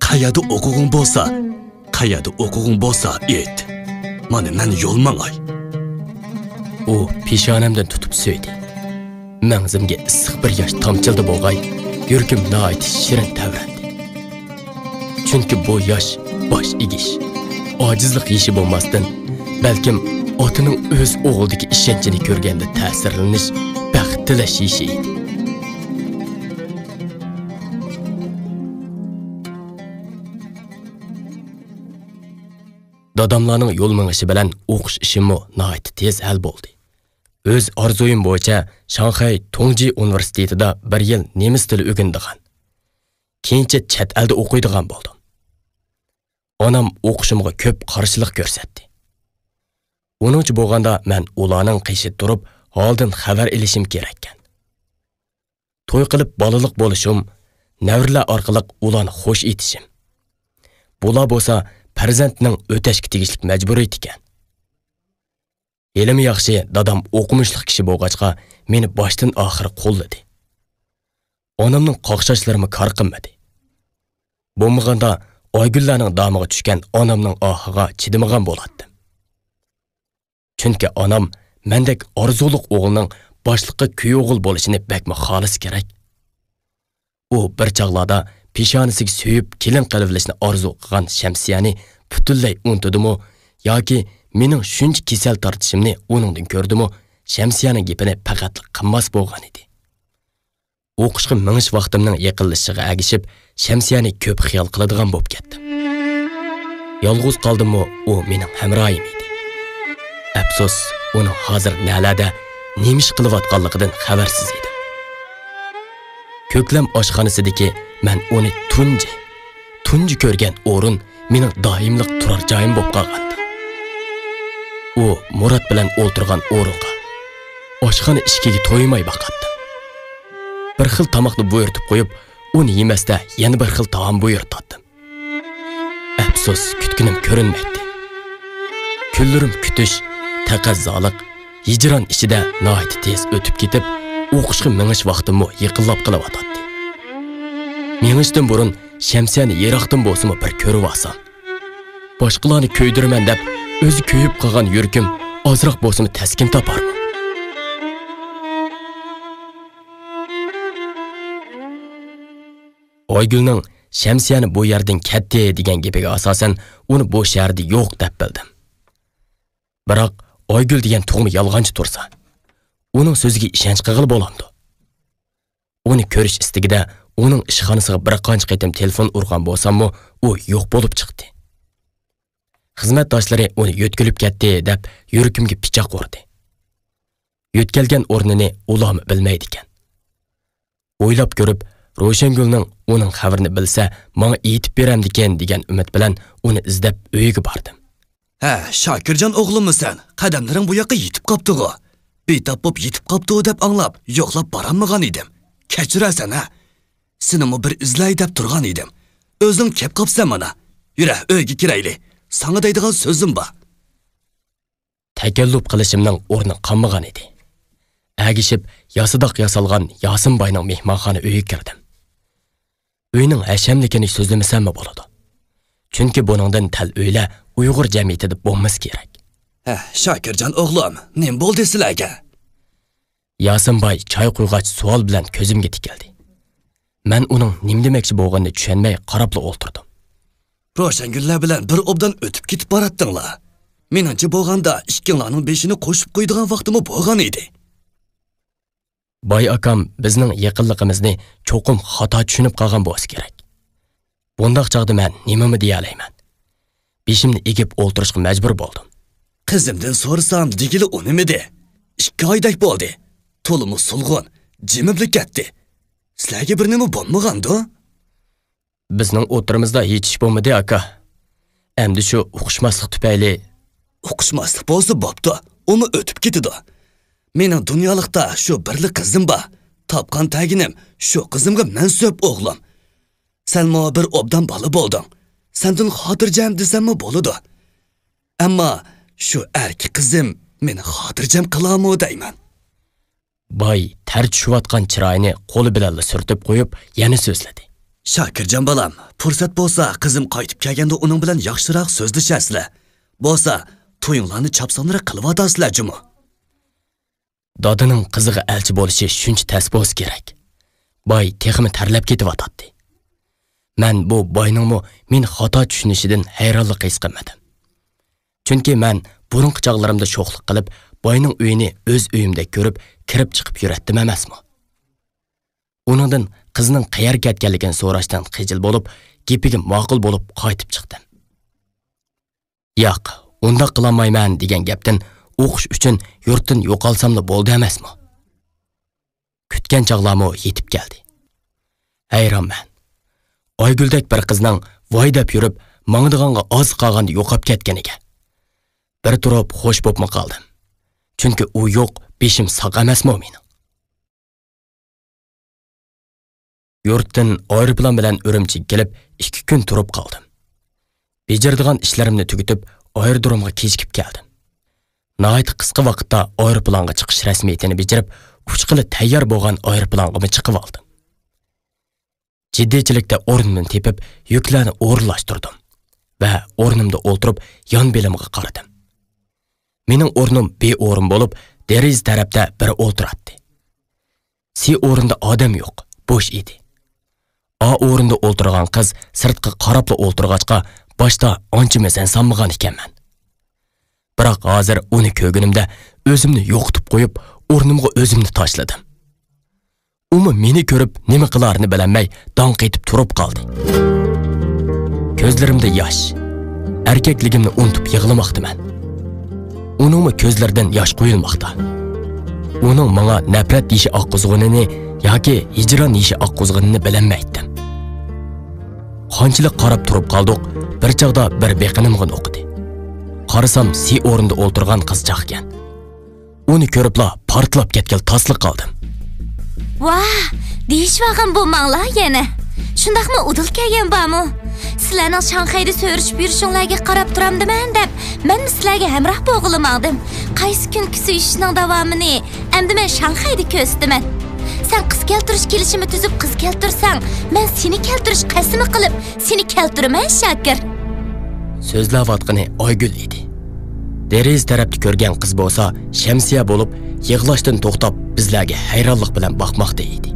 قەيەردە ئوقۇغۇڭ بولسا، قەيەردە ئوقۇغۇڭ بولسا ئېيت. مانا مەن يول ماڭاي. ئۇ پېشانەمدىن تۇتۇپ سۆيدى. مەڭزىمگە ئىسسىق بىر ياش تامچىلىدى بولغاي، يۈرىكىم ناھايىتى شېرىن تەۋرەندى. چۈنكى بۇ ياش باش ئېگىش، ئاجىزلىق يېشى بولماستىن، بەلكىم ئاتىنىڭ ئۆز ئوغلىدىكى ئىشەنچىنى كۆرگەندە تەسىرلىنىش، بەخت تىلەش يېشى ئىدى. داداملارنىڭ يول مېڭىشى بىلەن ئوقۇش ئىشىممۇ ناھايىتى تېز ھەل بولدى. ئۆز ئارزۇيۇم بويىچە شاڭخەي تۇڭجى ئۇنىۋېرسىتېتىدا بىر يىل نېمىس تىلى ئۆگىنىدىغان، كېيىنچە چەت ئەلدە ئوقۇيدىغان بولدۇم. ئانام ئوقۇشۇمغا كۆپ قارشىلىق كۆرسەتتى. ئۇنىڭچە بولغاندا مەن ئۇلارنىڭ قېشىدا تۇرۇپ ھالدىن خەۋەر ئېلىشىم كېرەككەن. توي قىلىپ بالىلىق بولۇشۇم، نەۋرىلەر ئارقىلىق ئۇلارنى خوش ئېيتىشىم. بۇلار بولسا پەرزەنتنىڭ ئۆتەشكە تېگىشلىك مەجبۇرىيىتى ئىكەن. ھېلىمۇ ياخشى، دادام ئوقۇمۇشلۇق كىشى بولغاچقا، مېنى باشتىن ئاخىر قوللىدى. ئانامنىڭ قاقشاشلىرىمۇ كار قىلمىدى. بولمىغاندا ئايگۈللەرنىڭ دامىغا چۈشكەن ئانامنىڭ ئاھىغا چىدىمىغان بولاتتىم. چۈنكى ئانام مەندەك ئارزۇلۇق ئوغۇلنىڭ باشلىققا كۈيئوغۇل بولۇشىنى بەكمۇ خالىسا كېرەك. ئۇ بىر چاغلاردا پېشانىسىگە سۆيۈپ كېلىن قىلىۋېلىشنى ئارزۇ قىلغان شەمسىيەنى پۈتۈنلەي ئۇنتۇدىمۇ ياكى مېنىڭ شۇنچە كېسەل تارتىشىمنى ئۇنىڭدىن كۆردىمۇ، شەمسىيەنىڭ گېپىنى پەقەتلا قىلماس بولغانىدى. ئوقۇشقا مېڭىش ۋاقتىمنىڭ يېقىنلىشىشىغا ئەگىشىپ، شەمسىيەنى كۆپ خىيال قىلىدىغان بولۇپ كەتتىم. يالغۇز قالدىممۇ، ئۇ مېنىڭ ھەمراھىم ئىدى. ئەپسۇس، ئۇنىڭ ھازىر نەلەردە، نېمە ئىش قىلىۋاتقانلىقىدىن خەۋەرسىز ئىدىم. كۆكلەم ئاشخانىسىدىكى مەن ئۇنى تۇنجى، تۇنجى كۆرگەن ئورۇن مېنىڭ دائىملىق تۇرار جايىم بولۇپ قالغانىدى. ئۇ مۇرات بىلەن ئولتۇرغان ئورۇنغا، ئاشخانا ئىشىكىگە تويماي باقاتتىم. بىر خىل تاماقنى بۇيرۇتۇپ قويۇپ، ئۇنى يېمەستە يەنە بىر خىل تائام بۇيرۇتاتتىم. ئەپسۇس، كۈتكىنىم كۆرۈنمەيتتى. كۈنلىرىم كۈتۈش، تەقەززالىق، ھىجران ئىچىدە ناھايىتى تېز ئۆتۈپ كېتىپ، ئوقۇشقا مېڭىش ۋاقتىممۇ يېقىنلاپ قېلىۋاتاتتى. مېڭىشتىن بۇرۇن شەمسىيەنى يىراقتىن بولسىمۇ بىر كۆرۈۋالسام. باشقىلارنى كۆيدۈرىمەن دەپ، ئۆزى كۆيۈپ قالغان يۈرىكىم ئازراق بولسىمۇ تەسكىن تاپارمۇ؟ ئايگۈلنىڭ شەمسىيەنى بۇ يەردىن كەتتى دېگەن گېپىگە ئاساسەن، ئۇنى بۇ شەھەردە يوق دەپ بىلدىم. بىراق، ئايگۈل دېگەن تۇغما يالغانچى تۇرسا، ئۇنىڭ سۆزىگە ئىشەنچ قىلغىلى بولامدۇ؟ ئۇنى كۆرۈش ئىستىكىدە ئۇنىڭ ئىشخانىسىغا بىر قانچە قېتىم تېلېفون ئۇرغان بولساممۇ، ئۇ يوق بولۇپ چىقتى. خىزمەتداشلىرى ئۇنى يۆتكىلىپ كەتتى دەپ يۈرىكىمگە پىچاق ئۇردى. يۆتكەلگەن ئورنىنى ئۇلارمۇ بىلمەيدىكەن. ئويلاپ كۆرۈپ، روشەنگۈلنىڭ ئۇنىڭ خەۋىرىنى بىلسە، ماڭا ئېيتىپ بېرەمدىكىن دېگەن ئۈمىد بىلەن ئۇنى ئىزدەپ ئۆيىگە باردىم. ھە، شاكىرجان ئوغلۇممۇ سەن؟ قەدەملىرىڭ بۇ ياققا يېتىپ قاپتىغۇ. بىتاپ بوپ يېتىپ قاپتۇ دەپ ئاڭلاپ، يوقلاپ بارالمىغان ئىدىم. كەچۈرەرسەن ھە؟ سېنىمۇ بىر ئىزلەي دەپ تۇرغان ئىدىم. ئۆزۈڭ كەپ قاپسەن مانا. يۈرە، ئۆيگە كىرەيلى. ساڭا دەيدىغان سۆزۈم بار. تەكەللۇپ قىلىشىمنىڭ ئورنى قالمىغان ئىدى. ئەگىشىپ، ياسىداق ياسالغان ياسىنباينىڭ مېھمانخانا ئۆيىگە كىردىم. ئۆينىڭ ھەشەملىكىنى سۆزلىمىسەممۇ بولىدۇ. چۈنكى بۇنىڭدىن تەل ئۆيلەر ئۇيغۇر جەمئىيىتىدە بولمىسا كېرەك. ھە، شاكىرجان ئوغلۇم، نېمە بولدى سىلەرگە؟ ياسىنباي چاي قۇيغاچ سوئال بىلەن كۆزۈمگە تىكىلدى. مەن ئۇنىڭ نېمە دېمەكچى بولغىنىنى چۈشەنمەي قاراپلا ئولتۇردۇم. روشەنگۈللەر بىلەن بىر ئوبدان ئۆتۈپ كېتىپ باراتتىڭلار. مېنىڭچە بولغاندا ئىككىڭلارنىڭ بېشىنى قوشۇپ قويىدىغان ۋاقتىمۇ بولغان ئىدى. باي ئاكام بىزنىڭ يېقىنلىقىمىزنى چوقۇم خاتا چۈشىنىپ قالغان بولسا كېرەك. بۇنداق چاغدا مەن نېمىمۇ دېيەلەيمەن؟ بېشىمنى ئېگىپ ئولتۇرۇشقا مەجبۇر بولدۇم. قىزىمدىن سورىسام دېگىلى ئۇنىمىدى. ئىككى ئايدەك بولدى. تولىمۇ سولغۇن، جىمىپلا كەتتى. سىلەرگە بىر نېمە بولمىغاندۇ؟ بىزنىڭ ئوتتۇرىمىزدا ھېچ ئىش بولمىدى، ئاكا. ئەمدى شۇ ئۇقۇشماسلىق تۈپەيلى. ئۇقۇشماسلىق بولسا بوپتۇ، ئۇمۇ ئۆتۈپ كېتىدۇ. مېنىڭ دۇنيالىقتا شۇ بىرلا قىزىم بار، تاپقان تەگىنىم شۇ قىزىمغا مەنسۇپ، ئوغلۇم. سەنمۇ بىر ئوبدان بالا بولدۇڭ. سەندىن خاتىرجەم دېسەممۇ بولىدۇ. ئەمما شۇ ئەركە قىزىم مېنى خاتىرجەم قىلارمۇ دەيمەن. باي تەر چۈشۈۋاتقان چىرايىنى قولى بىلەنلا سۈرتۈپ قويۇپ، يەنە سۆزلىدى. شاكىرجان بالام، پۇرسەت بولسا، قىزىم قايتىپ كەلگەندە ئۇنىڭ بىلەن ياخشىراق سۆزلىشەرسىلەر. بولسا، تويۇڭلارنى چاپسانلىراق قىلىۋاتارسىلەر جۇمۇ. دادىنىڭ قىزىغا ئەلچى بولۇشى شۇنچە تەس بولسا كېرەك. باي تېخىمۇ تەرلەپ كېتىۋاتاتتى. مەن بۇ باينىڭمۇ مېنى خاتا چۈشىنىشىدىن ھەيرانلىق ھېس قىلمىدىم. چۈنكى مەن بۇرۇنقى چاغلىرىمدا شوخلۇق قىلىپ، باينىڭ ئۆيىنى ئۆز ئۆيۈمدەك كۆرۈپ، كىرىپ چىقىپ يۈرەتتىم ئەمەسمۇ؟ ئۇنىڭدىن قىزنىڭ قەيەرگە كەتكەنلىكىنى سوراشتىن خىجىل بولۇپ، گېپىگە ماقۇل بولۇپ قايتىپ چىقتىم. ياق، ئۇنداق قىلالمايمەن دېگەن گەپتىن ئوقۇش ئۈچۈن يۇرتتىن يوقالساملا بولدى ئەمەسمۇ؟ كۈتكەن چاغلارمۇ يېتىپ كەلدى. ھەيرانمەن. ئايگۈلدەك بىر قىزنىڭ ۋاي دەپ يۈرۈپ، ماڭىدىغانغا ئاز قالغاندا يوقاپ كەتكىنىگە. بىر تۇرۇپ خوش بوپمۇ قالدىم. چۈنكى ئۇ يوق، بېشىم ساق ئەمەسمۇ مېنىڭ؟ يۇرتتىن ئايروپىلان بىلەن ئۈرۈمچىگە كېلىپ، ئىككى كۈن تۇرۇپ قالدىم. بېجىرىدىغان ئىشلىرىمنى تۈگىتىپ، ئايرودرومغا كېچىكىپ كەلدىم. ناھايىتى قىسقا ۋاقىتتا ئايروپىلانغا چىقىش رەسمىيىتىنى بېجىرىپ، ئۇچقىلى تەييار بولغان ئايروپىلانغىمۇ چىقىۋالدىم. جىددىيچىلىكتە ئورنۇمنى تېپىپ، يۈكلەرنى ئورۇنلاشتۇردۇم ۋە ئورنۇمدا ئولتۇرۇپ، يان بېلىمغا قارىدىم. مېنىڭ ئورنۇم بى ئورۇن بولۇپ، دېرىزە تەرەپتە بىرى ئولتۇراتتى. سى ئورۇندا ئادەم يوق، بوش ئىدى. ئا ئورۇندا ئولتۇرغان قىز سىرتقا قاراپلا ئولتۇرغاچقا، باشتا ئانچە مەسەن سانمىغان ئىكەنمەن. بىراق ھازىر ئۇنى كۆرگىنىمدە ئۆزۈمنى يوقىتىپ قويۇپ، ئورنۇمغا ئۆزۈمنى تاشلىدىم. ئۇمۇ مېنى كۆرۈپ نېمە قىلارىنى بىلەلمەي داڭ قېتىپ تۇرۇپ قالدى. كۆزلىرىمدە ياش. ئەركەكلىكىمنى ئۇنتۇپ يىغلىماقتىمەن. ئۇنىڭمۇ كۆزلىرىدىن ياش قۇيۇلماقتا. ئۇنىڭ ماڭا نەپرەت يېشى ئاققۇزغىنىنى ياكى ھىجران يېشى ئاققۇزغىنىنى بىلەلمەيتتىم. قانچىلىك قاراپ تۇرۇپ قالدۇق، بىر چاغدا بىر بېقىنىمغا نوقۇدى. قارىسام، سى ئورنىدا ئولتۇرغان قىزچاقكەن. ئۇنى كۆرۈپلا پارتلاپ كەتكىلى تاسلا قالدىم. ۋاھ، دېيىشىۋالغان بولماڭلار يەنە. شۇنداقمۇ ئۇدۇل كەلگەن بارمۇ؟ سىلەرنىڭ شاڭخەيدە سۆرۈشۈپ يۈرۈشۈڭلارگە قاراپ تۇرامدىمەن دەپ، مەنمۇ سىلەرگە ھەمراھ بولغىلى ماڭدىم. قايسى كۈنكى سۆيۈشۈشنىڭ داۋامىنى ئەمدى مەن شاڭخەيدە كۆرسىتىمەن. سەن قىز كەلتۈرۈش كېلىشىمى تۈزۈپ قىز كەلتۈرسەڭ، مەن سېنى كەلتۈرۈش قەسىمى قىلىپ، سېنى كەلتۈرىمەن، شاكىر. سۆزلەۋاتقىنى ئايگۈل ئىدى. دېرىزە تەرەپتە كۆرگەن قىز بولسا شەمسىيە بولۇپ، يىغلاشتىن توختاپ، بىزلەرگە ھەيرانلىق بىلەن باقماقتا ئىدى.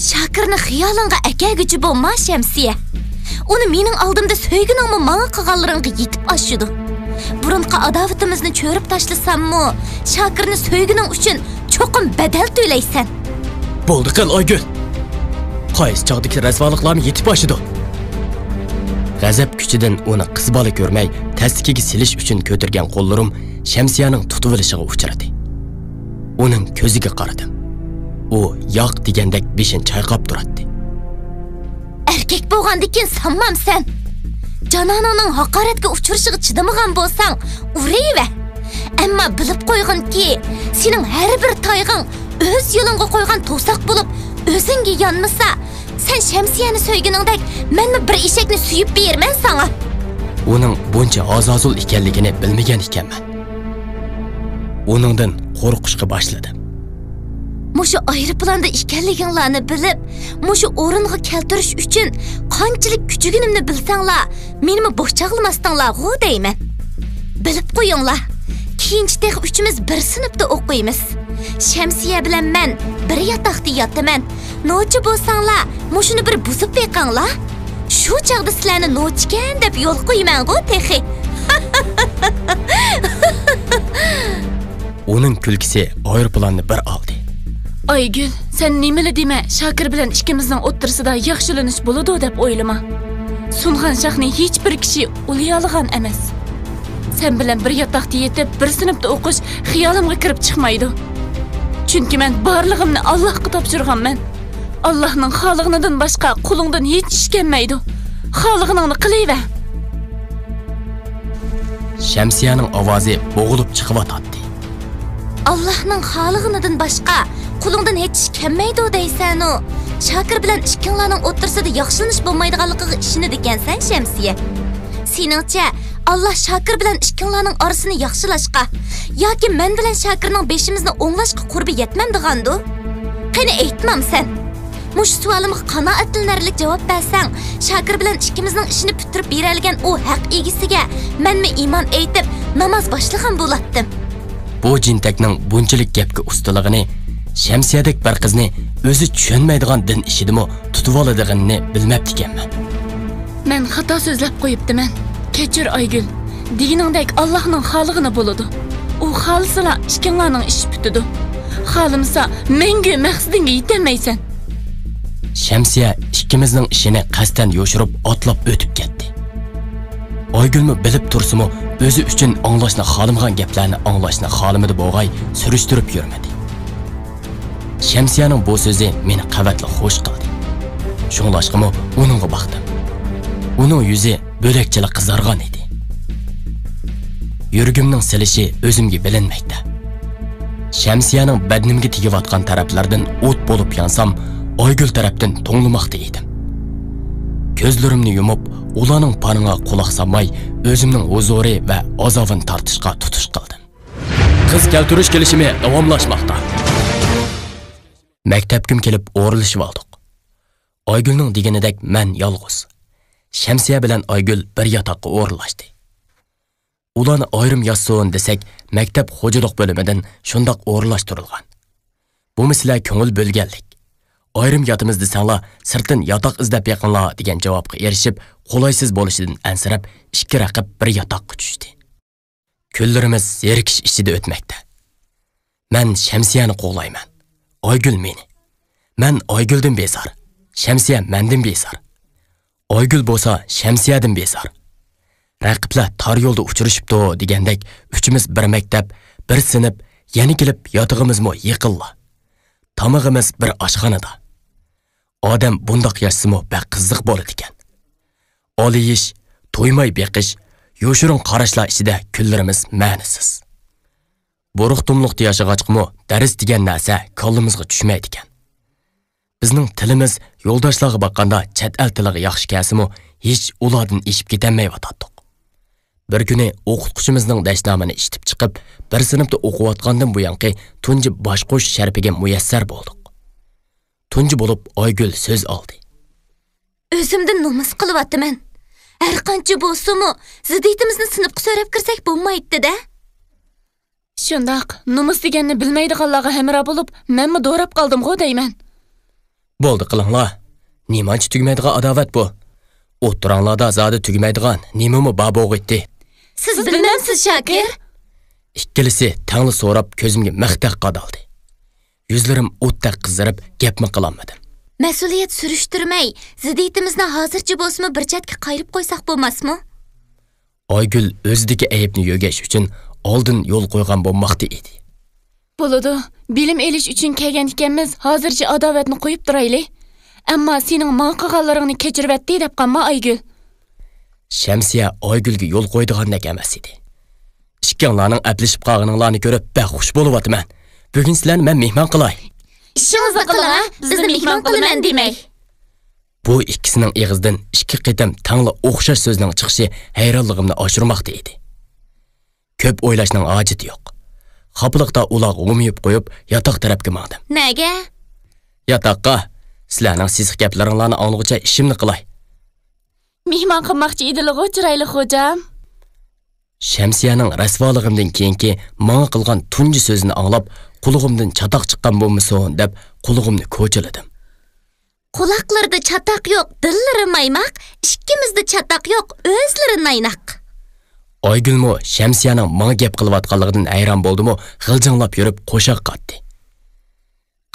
شاكىرنى خىيالىڭغا ئەكەلگۈچى بولما، شەمسىيە. ئۇنى مېنىڭ ئالدىمدا سۆيگىنىڭمۇ ماڭا قىلغانلىرىڭغا يېتىپ ئاشىدۇ. بۇرۇنقى ئاداۋىتىمىزنى چۆرۈپ تاشلىساممۇ، شاكىرنى سۆيگىنىڭ ئۈچۈن چوقۇم بەدەل تۆلەيسەن. بولدى قىل، ئايگۈل! قايسى چاغدىكى رەسۋالىقلارمۇ يېتىپ ئاشىدۇ. غەزەپ كۈچىدىن ئۇنى قىز بالا كۆرمەي، تەستىكىگە سېلىش ئۈچۈن كۆتۈرگەن قوللىرىم شەمسىيەنىڭ تۇتۇۋېلىشىغا ئۇچرىدى. ئۇنىڭ كۆزىگە قارىدىم. ئۇ ياق دېگەندەك بېشىنى چايقاپ تۇراتتى. ئەركەك بولغاندىكىن سانمامسەن. جانانىڭنىڭ ھاقارەتكە ئۇچرىشىغا چىدىمىغان بولساڭ، ئۇرۇۋەر. ئەمما بىلىپ قويغىنكى، سېنىڭ ھەر بىر تايىقىڭ ئۆز يولۇڭغا قويغان توساق بولۇپ، ئۆزۈڭگە يانمىسا، سەن شەمسىيەنى سۆيگىنىڭدەك، مەنمۇ بىر ئېشەكنى سۆيۈپ بېرىمەن ساڭا. ئۇنىڭ بۇنچە ھازازۇل ئىكەنلىكىنى بىلمىگەن ئىكەنمەن. ئۇنىڭدىن قورقۇشقا باشلىدىم. مۇشۇ ئايروپىلاندا ئىكەنلىكىڭلارنى بىلىپ، مۇشۇ ئورۇنغا كەلتۈرۈش ئۈچۈن قانچىلىك كۈچىگىنىمنى بىلسەڭلار، مېنىمۇ بوش چاغلىماستىڭلارغۇ دەيمەن. بىلىپ قويۇڭلار، كېيىنچە تېخى ئۈچىمىز بىر سىنىپتا ئوقۇيمىز. شەمسىيە بىلەن مەن بىر ياتاقتا ياتىمەن. نوچى بولساڭلار، مۇشۇنى بىر بۇزۇپ بېقىڭلار. شۇ چاغدا سىلەرنى نوچىكەن دەپ يول قويىمەنغۇ تېخى. ئۇنىڭ كۈلكىسى ئايروپىلاننى بىر ئالدى. ئايگۈل، سەن نېمىلا دېمە، شاكىر بىلەن ئىككىمىزنىڭ ئوتتۇرىسىدا ياخشىلىنىش بولىدۇ دەپ ئويلىما. سۇنغان شاخنى ھېچبىر كىشى ئۇلىيالىغان ئەمەس. سەن بىلەن بىر ياتاقتا يېتىپ، بىر سىنىپتا ئوقۇش خىيالىمغا كىرىپ چىقمايدۇ. چۈنكى مەن بارلىقىمنى ئاللاھقا تاپشۇرغانمەن. ئاللاھنىڭ خالىغىنىدىن باشقا قولۇڭدىن ھېچ ئىش كەلمەيدۇ. خالىغىنىڭنى قىلىۋەر. شەمسىيەنىڭ ئاۋازى بوغۇلۇپ چىقىۋاتاتتى. ئاللاھنىڭ خالىغىنىدىن باشقا قولۇڭدىن ھېچ ئىش كەلمەيدۇ دەيسەنۇ. شاكىر بىلەن ئىككىڭلارنىڭ ئوتتۇرىسىدا ياخشىلىنىش بولمايدىغانلىقىغا ئىشىنىدىكەنسەن، شەمسىيە. سېنىڭچە، ئاللا شاكىر بىلەن ئىككىڭلارنىڭ ئارىسىنى ياخشىلاشقا ياكى مەن بىلەن شاكىرنىڭ بېشىمىزنى ئوڭلاشقا قۇربى يەتمەمدىغاندۇ؟ قېنى، ئېيتمامسەن؟ مۇشۇ سوئالىمغا قانائەتلىنەرلىك جاۋاب بەرسەڭ، شاكىر بىلەن ئىككىمىزنىڭ ئىشىنى پۈتتۈرۈپ بېرەلىگەن ئۇ ھەق ئىگىسىگە مەنمۇ ئىمان ئېيتىپ، ناماز باشلىغان بولاتتىم. بۇ جىنتەكنىڭ بۇنچىلىك گەپكە ئۇستىلىقىنى شەمسىيەدەك بىر قىزنى ئۆزى چۈشەنمەيدىغان دىن ئىشىدىمۇ تۇتۇۋالىدىغىنىنى بىلمەپتىكەنمەن. مەن خاتا سۆزلەپ قويۇپتىمەن. كەچۈر، ئايگۈل. دېگىنىڭدەك ئاللاھنىڭ خالىغىنى بولىدۇ. ئۇ خالىسىلا ئىككىڭلارنىڭ ئىشى پۈتىدۇ. خالىمىسا مەڭگۈ مەقسىتىڭگە يېتەلمەيسەن. شەمسىيە ئىككىمىزنىڭ ئىشىنى قەستەن يوشۇرۇپ ئاتلاپ ئۆتۈپ كەتتى. ئايگۈلمۇ بىلىپ تۇرسىمۇ، ئۆزى ئۈچۈن ئاڭلاشنى خالىمىغان گەپلەرنى ئاڭلاشنى خالىمىدى بوغاي، سۈرۈشتۈرۈپ يۈرمىدى. شەمسىيەنىڭ بۇ سۆزى مېنى قەۋەتلا خوش قىلدى. شۇڭلاشقىمۇ ئۇنىڭغا باقتىم. ئۇنىڭ يۈزى بۆلەكچىلا قىزارغان ئىدى. يۈرىكىمنىڭ سېلىشى ئۆزۈمگە بىلىنمەيتتى. شەمسىيەنىڭ بەدىنىمگە تېگىۋاتقان تەرەپلەردىن ئوت بولۇپ يانسام، ئايگۈل تەرەپتىن توڭلىماقتا ئىدىم. كۆزلىرىمنى يۇمۇپ، ئۇلارنىڭ پارىڭىغا قۇلاق سالماي، ئۆزۈمنىڭ ھۇزۇرى ۋە ئازابىنى تارتىشقا تۇتۇش قىلدىم. قىز كەلتۈرۈش كېلىشىمى داۋاملاشماقتا. مەكتەپكىمۇ كېلىپ ئورۇنلىشىۋالدۇق. ئايگۈلنىڭ دېگىنىدەك مەن يالغۇز. شەمسىيە بىلەن ئايگۈل بىر ياتاققا ئورۇنلاشتى. ئۇلارنى ئايرىم ياتسۇن دېسەك، مەكتەپ خوجىلىق بۆلۈمىدىن شۇنداق ئورۇنلاشتۇرۇلغان. بۇمۇ سىلەر كۆڭۈل بۆلگەنلىك. ئايرىم ياتىمىز دېسەڭلار، سىرتتىن ياتاق ئىزدەپ بېقىڭلار دېگەن جاۋابقا ئېرىشىپ، قولايسىز بولۇشىدىن ئەنسىرەپ، ئىككى رەقىب بىر ياتاققا چۈشتى. كۈنلىرىمىز زېرىكىش ئىچىدە ئۆتمەكتە. مەن شەمسىيەنى قوغلايمەن. ئايگۈل مېنى. مەن ئايگۈلدىن بىزار. شەمسىيە مەندىن بىزار. ئايگۈل بولسا شەمسىيەدىن بىزار. رەقىبلەر تار يولدا ئۇچرىشىپتۇ دېگەندەك، ئۈچىمىز بىر مەكتەپ، بىر سىنىپ، يەنە كېلىپ ياتىقىمىزمۇ يېقىنلا. تامىقىمىز بىر ئاشخانىدا. ئادەم بۇنداق ياشىسىمۇ بەك قىزىق بولىدىكەن. ئالىيىش، تويماي بېقىش، يوشۇرۇن قاراشلار ئىچىدە كۈنلىرىمىز مەنىسىز. بۇرۇق تۇملۇقتا ياشىغاچقىمۇ دەرس دېگەن نەرسە كاللىمىزغا چۈشمەيدىكەن. بىزنىڭ تىلىمىز يولداشلارغا باققاندا چەت ئەل تىلىغا ياخشى كەلسىمۇ، ھېچ ئۇلاردىن ئېشىپ كېتەلمەيۋاتاتتۇق. بىر كۈنى ئوقۇتقۇچىمىزنىڭ دەشنامىنى ئىشلىتىپ چىقىپ، بىر سىنىپتا ئوقۇۋاتقاندىن بۇيانقى تۇنجى باش قوشۇش شەرىپىگە مۇيەسسەر بولدۇق. تۇنجى بولۇپ ئايگۈل سۆز ئالدى. ئۆزۈمدىن نومۇس قىلىۋاتىمەن. ھەرقانچە بولسىمۇ، زىددىيىتىمىزنى سىنىپقا سۆرەپ كىرسەك بولمايتتى-دە. شۇنداق، نومۇس دېگەننى بىلمەيدىغانلارغا ھەمراھ بولۇپ، مەنمۇ دوراپ قالدىمغۇ دەيمەن. بولدى قىلىڭلار. نېمانچە تۈگىمەيدىغان ئاداۋەت بۇ؟ ئوتتۇراڭلاردا زادى تۈگىمەيدىغان نېمىمۇ بار بولغىيتتى؟ سىز بىلمەمسىز، شاكىر؟ ئىككىلىسى تەڭلا سوراپ كۆزۈمگە مىختەك قادالدى. يۈزلىرىم ئوتتەك قىزىرىپ، گەپمۇ قىلالمىدىم. مەسئۇلىيەت سۈرۈشتۈرمەي، زىددىيىتىمىزنى ھازىرچە بولسىمۇ بىر چەتكە قايرىپ قويساق بولماسمۇ؟ ئايگۈل ئۆزىدىكى ئەيىبنى يۆگەش ئۈچۈن ئالدىن يول قويغان بولماقتا ئىدى. بولىدۇ، بىلىم ئېلىش ئۈچۈن كەلگەن ئىكەنمىز، ھازىرچە ئاداۋەتنى قويۇپ تۇرايلى. ئەمما سېنىڭ ماڭا قىلغانلىرىڭنى كەچۈرۈۋەتتى دەپ قالما، ئايگۈل. شەمسىيە ئايگۈلگە يول قويىدىغاندەك ئەمەس ئىدى. ئىككىڭلارنىڭ ئەپلىشىپ قالغىنىڭلارنى كۆرۈپ بەك خۇش بولۇۋاتىمەن. بۈگۈن سىلەرنى مەن مېھمان قىلاي. ئىشىڭىزنى قىلىڭ، بىزنى مېھمان قىلىمەن دېمەي. بۇ ئىككىسىنىڭ ئېغىزىدىن ئىككى قېتىم تەڭلا ئوخشاش سۆزنىڭ چىقىشى ھەيرانلىقىمنى ئاشۇرماقتا ئىدى. كۆپ ئويلاشنىڭ ھاجىتى يوق. خاپىلىقتا ئۇلارغا ھومىيىپ قويۇپ، ياتاق تەرەپكە ماڭدىم. نەگە؟ ياتاققا. سىلەرنىڭ سېسىق گەپلىرىڭلارنى ئاڭلىغۇچە ئىشىمنى قىلاي. مېھمان قىلماقچى ئىدىلىغۇ، چىرايلىق خوجام. شەمسىيەنىڭ رەسۋالىقىمدىن كېيىنكى ماڭا قىلغان تۇنجى سۆزىنى ئاڭلاپ، قۇلىقىمدىن چاتاق چىققان بولمىسۇن دەپ، قۇلىقىمنى كوچىلىدىم. قۇلاقلىرىدا چاتاق يوق، دىللىرى مايماق، ئىككىمىزدە چاتاق يوق، ئۆزلىرى نايناق. ئايگۈلمۇ شەمسىيەنىڭ ماڭا گەپ قىلىۋاتقانلىقىدىن ھەيران بولدىمۇ، غىلجىڭلاپ يۈرۈپ قوشاق قاتتى.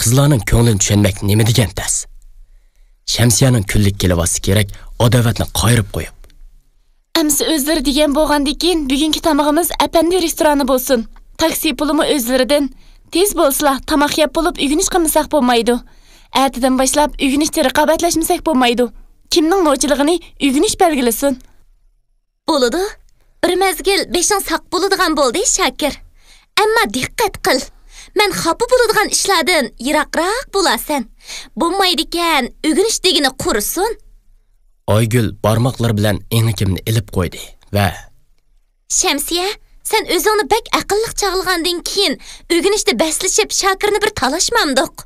قىزلارنىڭ كۆڭلىنى چۈشەنمەك نېمە دېگەن تەس. شەمسىيەنىڭ كۈنلۈك كېلىۋاتسا كېرەك، ئاداۋەتنى قايرىپ قويۇپ. ئەمسە ئۆزلىرى دېگەن بولغاندىكىن، بۈگۈنكى تامىقىمىز ئەپەندى رېستورانى بولسۇن. تاكسى پۇلىمۇ ئۆزلىرىدىن. تېز بولسىلا، تاماق يەپ بولۇپ ئۆگىنىش قىلمىساق بولمايدۇ. ئەتىدىن باشلاپ ئۆگىنىشتە رىقابەتلەشمىسەك بولمايدۇ. كىمنىڭ نوچىلىقىنى ئۆگىنىش بەلگىلىسۇن. بولىدۇ. بىر مەزگىل بېشىڭ ساق بولىدىغان بولدى، شاكىر. ئەمما دىققەت قىل. مەن خاپا بولىدىغان ئىشلاردىن يىراقراق بولارسەن. بولمايدىكەن، ئۆگىنىش دېگىنى قۇرۇسۇن. ئايگۈل بارماقلىرى بىلەن ئېڭىكىمنى ئېلىپ قويدى ۋە شەمسىيە، سەن ئۆزۈڭنى بەك ئەقىللىق چاغلىغاندىن كېيىن، ئۆگىنىشتە بەسلىشىپ، شاكىرنى بىر تالاشمامدۇق؟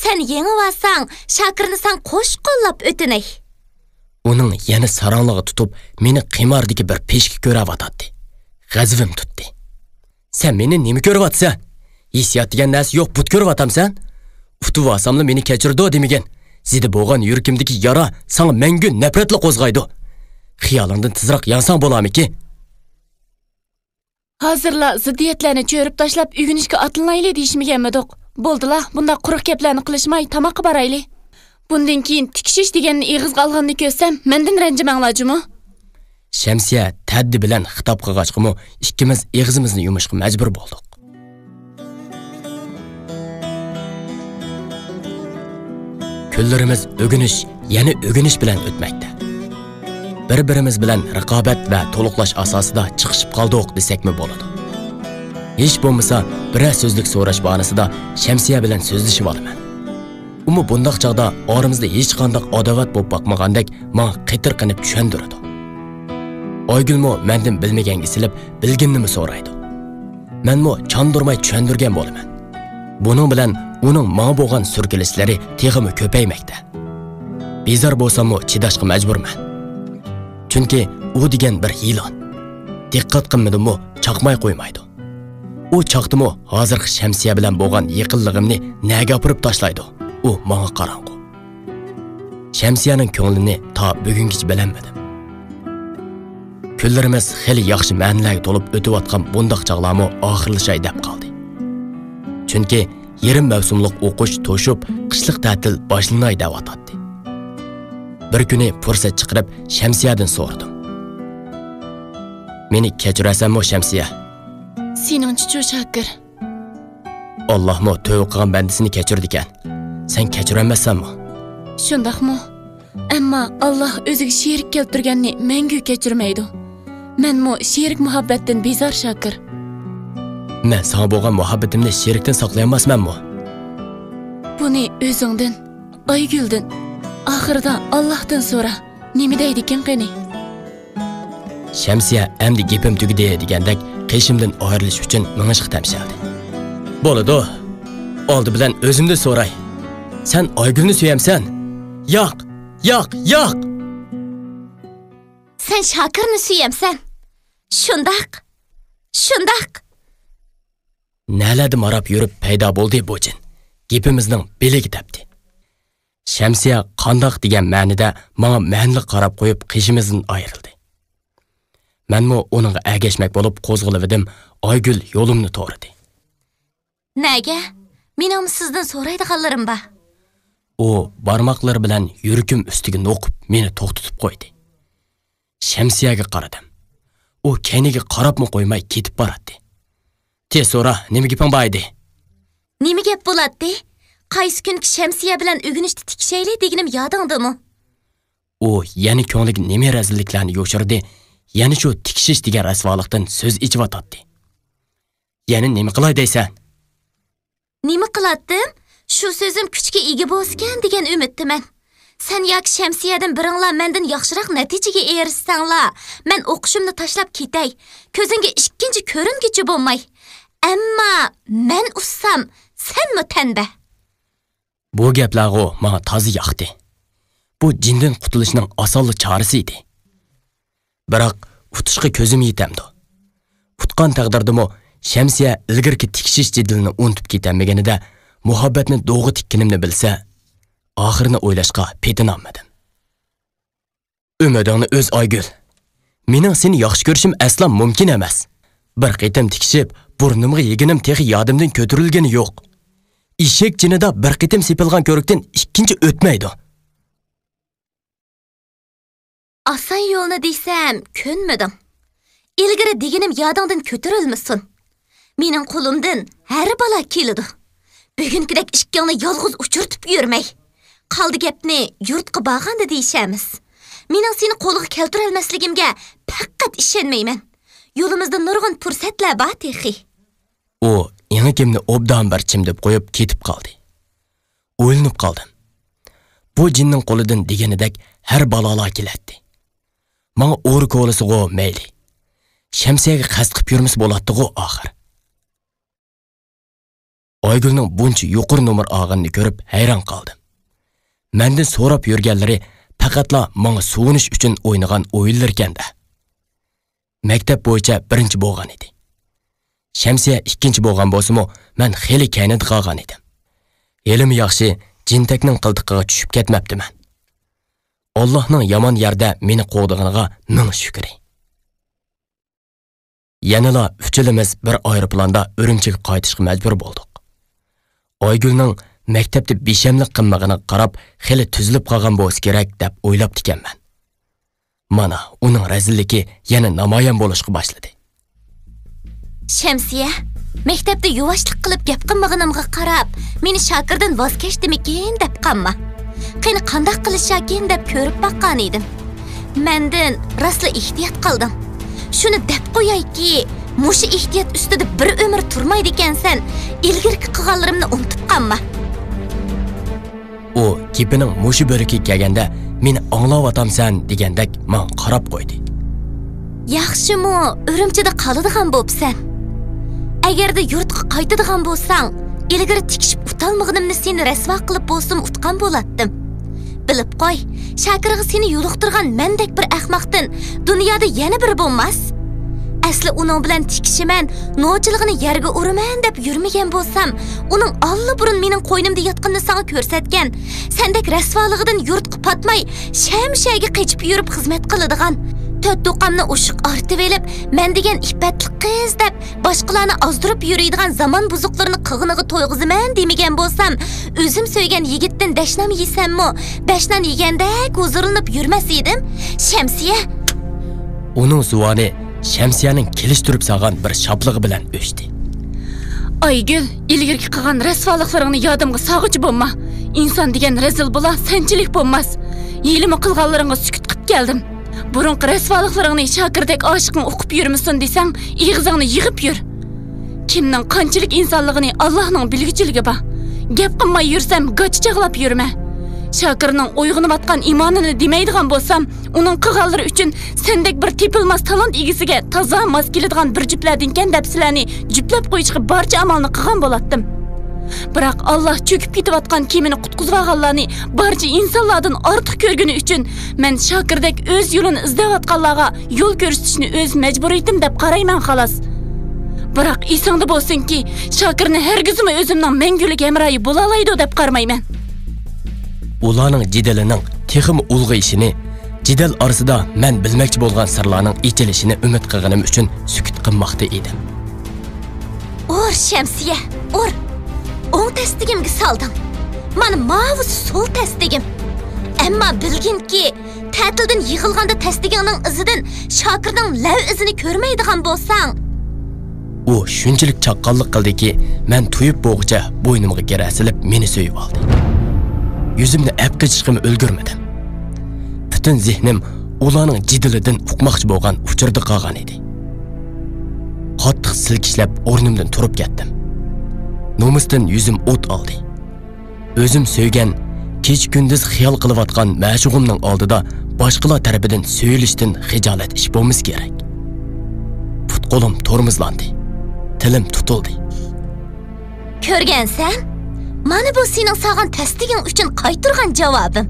سەن يېڭىۋالساڭ، شاكىرنى ساڭا قوش قوللاپ ئۆتۈنەي. ئۇنىڭ يەنە ساراڭلىغا تۇتۇپ، مېنى قىماردىكى بىر پېشكە كۆرۈۋاتاتتى. غەزىپىم تۇتتى. سەن مېنى نېمە كۆرۈۋاتىسەن؟ ھېسسىيات دېگەن نەرسە يوق، بۇت كۆرۈۋاتامسەن؟ ئۇتۇۋالساملا مېنى كەچۈرىدۇ دېمىگىن. زېدە بولغان يۈرىكىمدىكى يارا ساڭا مەڭگۈ نەپرەتلا قوزغايدۇ. خىيالىڭدىن تېزراق يانساڭ بولارمىكىن؟ ھازىرلا زىددىيەتلەرنى چۆرۈپ تاشلاپ، ئۆگىنىشكە ئاتلىنايلى دېيىشمىگەنمىدۇق؟ بولدىلا، بۇنداق قۇرۇق گەپلەرنى قىلىشماي، تاماققا بارايلى. بۇندىن كېيىن تىكىشىش دېگەننى ئېغىزغا ئالغاننى كۆرسەم، مەندىن رەنجىمەڭلار جۇمۇ. شەمسىيە تەددى بىلەن خىتاب قىلغاچقىمۇ، ئىككىمىز ئېغىزىمىزنى يۇمۇشقا مەجبۇر بولدۇق. كۈنلىرىمىز ئۆگىنىش، يەنە ئۆگىنىش بىلەن ئۆتمەكتە. بىر-بىرىمىز بىلەن رىقابەت ۋە تولۇقلاش ئاساسىدا چىقىشىپ قالدۇق دېسەكمۇ بولىدۇ. ھېچ بولمىسا، بىرەر سۆزلۈك سوراش باھانىسىدا شەمسىيە بىلەن سۆزلىشىۋالىمەن. ئۇمۇ بۇنداق چاغدا ئارىمىزدا ھېچقانداق ئاداۋەت بولۇپ باقمىغاندەك ماڭا قېتىرقىنىپ چۈشەندۈرىدۇ. ئايگۈلمۇ مەندىن بىلمىگەنگە سېلىپ، بىلگىنىنىمۇ سورايدۇ. مەنمۇ چاندۇرماي چۈشەندۈرگەن بولىمەن. بۇنىڭ بىلەن ئۇنىڭ ماڭا بولغان سۈركىلىشلىرى تېخىمۇ كۆپەيمەكتە. بىزار بولساممۇ چىداشقا مەجبۇرمەن. چۈنكى ئۇ دېگەن بىر يىلان. دىققەت قىلمىدىممۇ، چاقماي قويمايدۇ. ئۇ چاقتىمۇ ھازىرقى شەمسىيە بىلەن بولغان يېقىنلىقىمنى نەگە ئاپىرىپ تاشلايدۇ؟ ئۇ ماڭا قاراڭغۇ. شەمسىيەنىڭ كۆڭلىنى تا بۈگۈنگىچە بىلەلمىدىم. كۈنلىرىمىز خېلى ياخشى مەنىلەرگە تولۇپ ئۆتۈۋاتقان بۇنداق چاغلارمۇ ئاخىرلىشاي دەپ قالدى. چۈنكى يېرىم مەۋسۇملۇق ئوقۇش توشۇپ، قىشلىق تەتىل باشلىناي دەۋاتاتتى. بىر كۈنى پۇرسەت چىقىرىپ، شەمسىيەدىن سورىدىم. مېنى كەچۈرەرسەنمۇ، شەمسىيە؟ سېنىڭچىچۇ، شاكىر؟ ئاللاھمۇ تۆۋە قىلغان بەندىسىنى كەچۈرىدىكەن. سەن كەچۈرەلمەسسەنمۇ؟ شۇنداقمۇ؟ ئەمما ئاللاھ ئۆزىگە شېرىك كەلتۈرگەننى مەڭگۈ كەچۈرمەيدۇ. مەنمۇ شېرىك مۇھەببەتتىن بىزار، شاكىر. مەن ساڭا بولغان مۇھەببىتىمنى شېرىكتىن ساقلىيالماسمەنمۇ؟ بۇنى ئۆزۈڭدىن، ئايگۈلدىن، ئاخىرىدا ئاللاھتىن سورا. نېمە دەيدىكىن قېنى؟ شەمسىيە ئەمدى گېپىم تۈگىدى دېگەندەك قېشىمدىن ئايرىلىش ئۈچۈن مېڭىشقا تەمشەلدى. بولىدۇ. ئالدى بىلەن ئۆزۈمدىن سوراي. سەن ئايگۈلنى سۆيەمسەن؟ ياق، ياق، ياق! سەن شاكىرنى سۆيەمسەن؟ شۇنداق، شۇنداق! نەلەردە ماراپ يۈرۈپ پەيدا بولدى بۇ جىن. گېپىمىزنىڭ بېلىگە تەپتى. شەمسىيە قانداق دېگەن مەنىدە ماڭا مەنىلىك قاراپ قويۇپ قېشىمىزدىن ئايرىلدى. مەنمۇ ئۇنىڭغا ئەگەشمەك بولۇپ قوزغىلىۋىدىم، ئايگۈل يولۇمنى تورىدى. نەگە؟ مېنىڭمۇ سىزدىن سورايدىغانلىرىم بار. ئۇ بارماقلىرى بىلەن يۈرىكىم ئۈستىگە نوقۇپ مېنى توختىتىپ قويدى. شەمسىيەگە قارىدىم. ئۇ كەينىگە قاراپمۇ قويماي كېتىپ باراتتى. تېز سورا، نېمە گېپىڭ بار ئىدى؟ نېمە گەپ بولاتتى؟ قايسى كۈنكى شەمسىيە بىلەن ئۆگىنىشتە تىكىشەيلى دېگىنىم يادىڭدىمۇ؟ ئۇ يەنە كۆڭلىگە نېمە رەزىللىكلەرنى يوشۇردى، يەنە شۇ تىكىشىش دېگەن رەسۋالىقتىن سۆز ئېچىۋاتاتتى. يەنە نېمە قىلاي دەيسەن؟ نېمە قىلاتتىم؟ شۇ سۆزۈم كۈچكە ئىگە بولسىكەن دېگەن ئۈمىدتىمەن. سەن ياكى شەمسىيەدىن بىرىڭلار مەندىن ياخشىراق نەتىجىگە ئېرىشسەڭلار، مەن ئوقۇشۇمنى تاشلاپ كېتەي. كۆزۈڭگە ئىككىنچى كۆرۈنگۈچى بولماي. ئەمما مەن ئۇسسام، سەنمۇ تەنبە. بۇ گەپلەرغۇ ماڭا تازا ياقتى. بۇ جىندىن قۇتۇلۇشنىڭ ئاسانلا چارىسى ئىدى. بىراق ئۇتۇشقا كۆزۈم يېتەمدۇ؟ ئۇتقان تەقدىردىمۇ شەمسىيە ئىلگىرىكى تىكىشىش جېدىلىنى ئۇنتۇپ كېتەلمىگىنىدە، مۇھەببەتنى دوغا تىككىنىمنى بىلسە، ئاخىرىنى ئويلاشقا پېتىنالمىدىم. ئۈمىدىڭنى ئۈز، ئايگۈل. مېنىڭ سېنى ياخشى كۆرۈشۈم ئەسلا مۇمكىن ئەمەس. بىر قېتىم تىكىشىپ، بۇرنۇمغا يېگىنىم تېخى يادىمدىن كۆتۈرۈلگىنى يوق. ئېشەك جېنىدا بىر قېتىم سېپىلغان كۆرۈكتىن ئىككىنچى ئۆتمەيدۇ. ئاسان يولنى دېسەم، كۆنمىدىڭ. ئىلگىرى دېگىنىم يادىڭدىن كۆتۈرۈلمىسۇن. مېنىڭ قولۇمدىن ھەر بالا كېلىدۇ. بۈگۈنكىدەك ئىككىڭنى يالغۇز ئۇچرىتىپ يۈرمەي. قالدى گەپنى يۇرتقا بارغاندا دېيىشەرمىز. مېنىڭ سېنى قولغا كەلتۈرەلمەسلىكىمگە پەقەت ئىشەنمەيمەن. يولىمىزدا نۇرغۇن پۇرسەتلەر بار تېخى. ئۇ ئېڭىكىمنى ئوبدان بىر چىمدىپ قويۇپ كېتىپ قالدى. ئويلىنىپ قالدىم. بۇ جىننىڭ قولىدىن دېگىنىدەك ھەر بالالار كېلەتتى. ماڭا ئورا كولىسىغۇ مەيلى. شەمسىيەگە قەست قىپ يۈرمىسە بولاتتىغۇ ئاخىر. ئايگۈلنىڭ بۇنچە يۇقىرى نومۇر ئالغىنىنى كۆرۈپ ھەيران قالدىم. مەندىن سوراپ يۈرگەنلىرى پەقەتلا ماڭا سۇۋۇنۇش ئۈچۈن ئوينىغان ئويۇنلىرىكەن-دە. مەكتەپ بويىچە بىرىنچى بولغان ئىدى. شەمسىيە ئىككىنچى بولغان بولسىمۇ، مەن خېلى كەينىدە قالغان ئىدىم. ھېلىمۇ ياخشى، جىنتەكنىڭ قىلتىقىغا چۈشۈپ كەتمەپتىمەن. ئاللاھنىڭ يامان يەردە مېنى قوغدىغىنىغا مىڭ شۈكرى. يەنىلا ئۈچىلىمىز بىر ئايروپىلاندا ئۈرۈمچىگە قايتىشقا مەجبۇر بولدۇق. ئايگۈلنىڭ مەكتەپتە بىشەملىك قىلمىغىنىغا قاراپ، خېلى تۈزۈلۈپ قالغان بولسا كېرەك دەپ ئويلاپتىكەنمەن. مانا، ئۇنىڭ رەزىللىكى يەنە نامايان بولۇشقا باشلىدى. شەمسىيە، مەكتەپتە يۇۋاشلىق قىلىپ گەپ قىلمىغىنىمغا قاراپ، مېنى شاكىردىن ۋاز كەچتىمىكىن دەپ قالما. قېنى، قانداق قىلىشاكىن دەپ كۆرۈپ باققان ئىدىم. مەندىن راسلا ئېھتىيات قىلدىڭ. شۇنى دەپ قويايكى، مۇشۇ ئېھتىيات ئۈستىدە بىر ئۆمۈر تۇرمايدىكەنسەن، ئىلگىرىكى قىلغانلىرىمنى ئۇنتۇپ قالما. ئۇ گېپىنىڭ مۇشۇ بۆلىكىگە كەلگەندە، مېنى ئاڭلاۋاتامسەن دېگەندەك ماڭا قاراپ قويدى. ياخشىمۇ، ئۈرۈمچىدە قالىدىغان بوپسەن. ئەگەردە يۇرتقا قايتىدىغان بولساڭ، ئىلگىرى تىكىشىپ ئۇتالمىغىنىمنى سېنى رەسۋا قىلىپ بولسىمۇ ئۇتقان بولاتتىم. بىلىپ قوي، شاكىرغا سېنى يولۇقتۇرغان مەندەك بىر ئەخمەقتىن دۇنيادا يەنە بىرى بولماس. ئەسلى ئۇنىڭ بىلەن تىكىشىمەن، نوچىلىقىنى يەرگە ئۇرىمەن دەپ يۈرمىگەن بولسام، ئۇنىڭ ئاللىبۇرۇن مېنىڭ قوينۇمدا ياتقىنىنى ساڭا كۆرسەتكەن. سەندەك رەسۋالىقىدىن يۇرتقا پاتماي، شەمشەگە قېچىپ يۈرۈپ خىزمەت قىلىدىغان، تۆت توقامنى ئوشۇق ئارتىۋېلىپ، مەن دېگەن ئىپپەتلىك قىز دەپ باشقىلارنى ئازدۇرۇپ يۈرىدىغان زامان بۇزۇقلىرىنى قىغىنىغا تويغۇزىمەن دېمىگەن بولسام، ئۆزۈم سۆيگەن يىگىتتىن دەشنام يېسەممۇ، بەشنان يېگەندەك ھۇزۇرلىنىپ يۈرمەس ئىدىم. شەمسىيە! ئۇنىڭ زۇۋانى شەمسىيەنىڭ كېلىشتۈرۈپ سالغان بىر شاپلىقى بىلەن ئۆچتى. ئايگۈل، ئىلگىرىكى قىلغان رەسۋالىقلىرىڭنى يادىمغا سالغۇچى بولما. ئىنسان دېگەن رەزىل بولا، سەنچىلىك بولماس. ھېلىمۇ قىلغانلىرىڭغا سۈكۈت قىپ كەلدىم. بۇرۇنقى رەسۋالىقلىرىڭنى شاكىردەك ئاشىقىڭ ئۇقۇپ يۈرمىسۇن دېسەڭ، ئېغىزىڭنى يىغىپ يۈر. كىمنىڭ قانچىلىك ئىنسانلىقىنى ئاللاھنىڭ بىلگۈچىلىكى بار. گەپ قىلماي يۈرسەم، گاچا چاغلاپ يۈرمە. شاكىرنىڭ ئويغىنىۋاتقان ئىمانىنى دېمەيدىغان بولسام، ئۇنىڭ قىلغانلىرى ئۈچۈن سەندەك بىر تېپىلماس تالانت ئىگىسىگە تازا ماس كېلىدىغان بىر جۈپلەردىنكەن دەپ سىلەرنى جۈپلەپ قويۇشقا بارچە ئامالنى قىلغان بولاتتىم. بىراق ئاللا چۆكۈپ كېتىۋاتقان كېمىنى قۇتقۇزۇۋالغانلارنى بارچە ئىنسانلاردىن ئارتۇق كۆرگىنى ئۈچۈن مەن شاكىردەك ئۆز يولىنى ئىزدەۋاتقانلارغا يول كۆرسىتىشنى ئۆز مەجبۇرىيىتىم دەپ قارايمەن، خالاس. بىراق ئېسىڭدە بولسۇنكى، شاكىرنى ھەرگىزمۇ ئۆزۈمنىڭ مەڭگۈلۈك ھەمراھى بولالايدۇ دەپ قارىمايمەن. ئۇلارنىڭ جېدىلىنىڭ تېخىمۇ ئۇلغىيىشىنى، جېدەل ئارىسىدا مەن بىلمەكچى بولغان سىرلارنىڭ ئېچىلىشىنى ئۈمىد قىلغىنىم ئۈچۈن سۈكۈت قىلماقتا ئىدىم. ئۇر، شەمسىيە، ئۇر! ئوڭ تەستىگىمگە سالدىڭ. مانا ماۋۇسى سول تەستىگىم. ئەمما بىلگىنكى، تەتىلدىن يىغىلغاندا تەستىگىڭنىڭ ئىزىدىن شاكىرنىڭ لەۋ ئىزىنى كۆرمەيدىغان بولساڭ. ئۇ شۇنچىلىك چاققانلىق قىلدىكى، مەن تويۇپ بولغۇچە بوينۇمغا گىرە سېلىپ مېنى سۆيۈۋالدى. يۈزۈمنى ئەپ قېچىشقىمۇ ئۈلگۈرمىدىم. پۈتۈن زېھنىم ئۇلارنىڭ جېدىلىدىن ئۇقماقچى بولغان ئۇچۇردا قالغان ئىدى. قاتتىق سىلكىشلەپ ئورنۇمدىن تۇرۇپ كەتتىم. نومۇستىن يۈزۈم ئوت ئالدى. ئۆزۈم سۆيگەن، كېچە-كۈندۈز خىيال قىلىۋاتقان مەشۇقۇمنىڭ ئالدىدا باشقىلار تەرىپىدىن سۆيۈلۈشتىن خىجالەت ئىش بولمىسا كېرەك. پۇت-قولۇم تورمۇزلاندى. تىلىم تۇتۇلدى. كۆرگەنسەن؟ مانا بۇ سېنىڭ سالغان تەستىگىڭ ئۈچۈن قايتۇرغان جاۋابىم.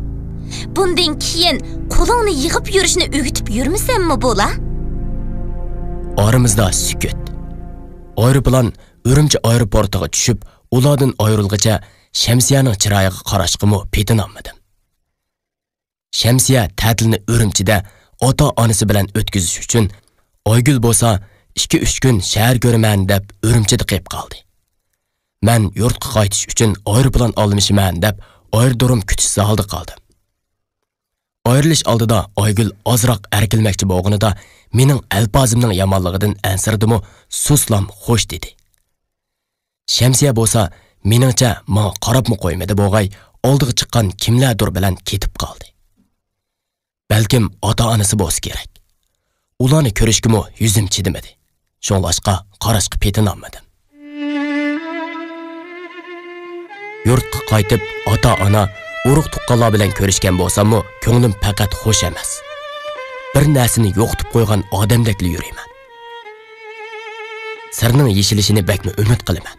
بۇندىن كېيىن قولۇڭنى يىغىپ يۈرۈشنى ئۆگىتىپ يۈرمىسەممۇ بولا؟ ئارىمىزدا سۈكۈت. ئايروپىلان ئۈرۈمچى ئايروپورتىغا چۈشۈپ، ئۇلاردىن ئايرىلغۇچە شەمسىيەنىڭ چىرايىغا قاراشقىمۇ پېتىنالمىدىم. شەمسىيە تەتىلنى ئۈرۈمچىدە ئاتا-ئانىسى بىلەن ئۆتكۈزۈش ئۈچۈن، ئايگۈل بولسا ئىككى-ئۈچ كۈن شەھەر كۆرىمەن دەپ ئۈرۈمچىدە قېلىپ قالدى. مەن يۇرتقا قايتىش ئۈچۈن ئايروپىلان ئالمىشىمەن دەپ ئايرودروم كۈتۈش زالىدا قالدىم. ئايرىلىش ئالدىدا ئايگۈل ئازراق ئەركىلىمەكچى بولغىنىدا، مېنىڭ ئەلپازىمنىڭ يامانلىقىدىن ئەنسىرىدىمۇ، سۇسلام خوش دېدى. شەمسىيە بولسا مېنىڭچە ماڭا قاراپمۇ قويمىدى بولغاي، ئالدىغا چىققان كىملەردۇر بىلەن كېتىپ قالدى. بەلكىم ئاتا-ئانىسى بولسا كېرەك. ئۇلارنى كۆرۈشكىمۇ يۈزۈم چىدىمىدى. شۇڭلاشقا قاراشقا پېتىنالمىدىم. يۇرتقا قايتىپ، ئاتا-ئانا، ئۇرۇق-تۇغقانلار بىلەن كۆرۈشكەن بولساممۇ، كۆڭلۈم پەقەت خوش ئەمەس. بىر نەرسىنى يوقىتىپ قويغان ئادەمدەكلا يۈرىمەن. سىرنىڭ يېشىلىشىنى بەكمۇ ئۈمىد قىلىمەن.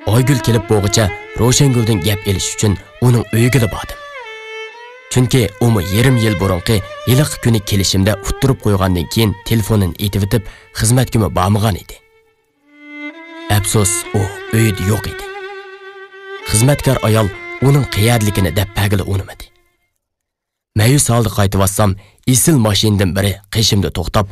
ئايگۈل كېلىپ بولغۇچە روشەنگۈلدىن گەپ ئېلىش ئۈچۈن ئۇنىڭ ئۆيىگىلا باردىم. چۈنكى ئۇمۇ يېرىم يىل بۇرۇنقى ھېلىقى كۈنى كېلىشىمدە ئۇتتۇرۇپ قويغاندىن كېيىن تېلېفونىنى ئېتىۋېتىپ، خىزمەتكىمۇ بارمىغان ئىدى. ئەپسۇس، ئۇ ئۆيدە يوق ئىدى. خىزمەتكار ئايال ئۇنىڭ قەيەردىلىكىنى دەپ بەرگىلى ئۇنىمىدى. مەيۈس ھالدا قايتىۋاتسام، ئېسىل ماشىنىدىن بىرى قېشىمدا توختاپ،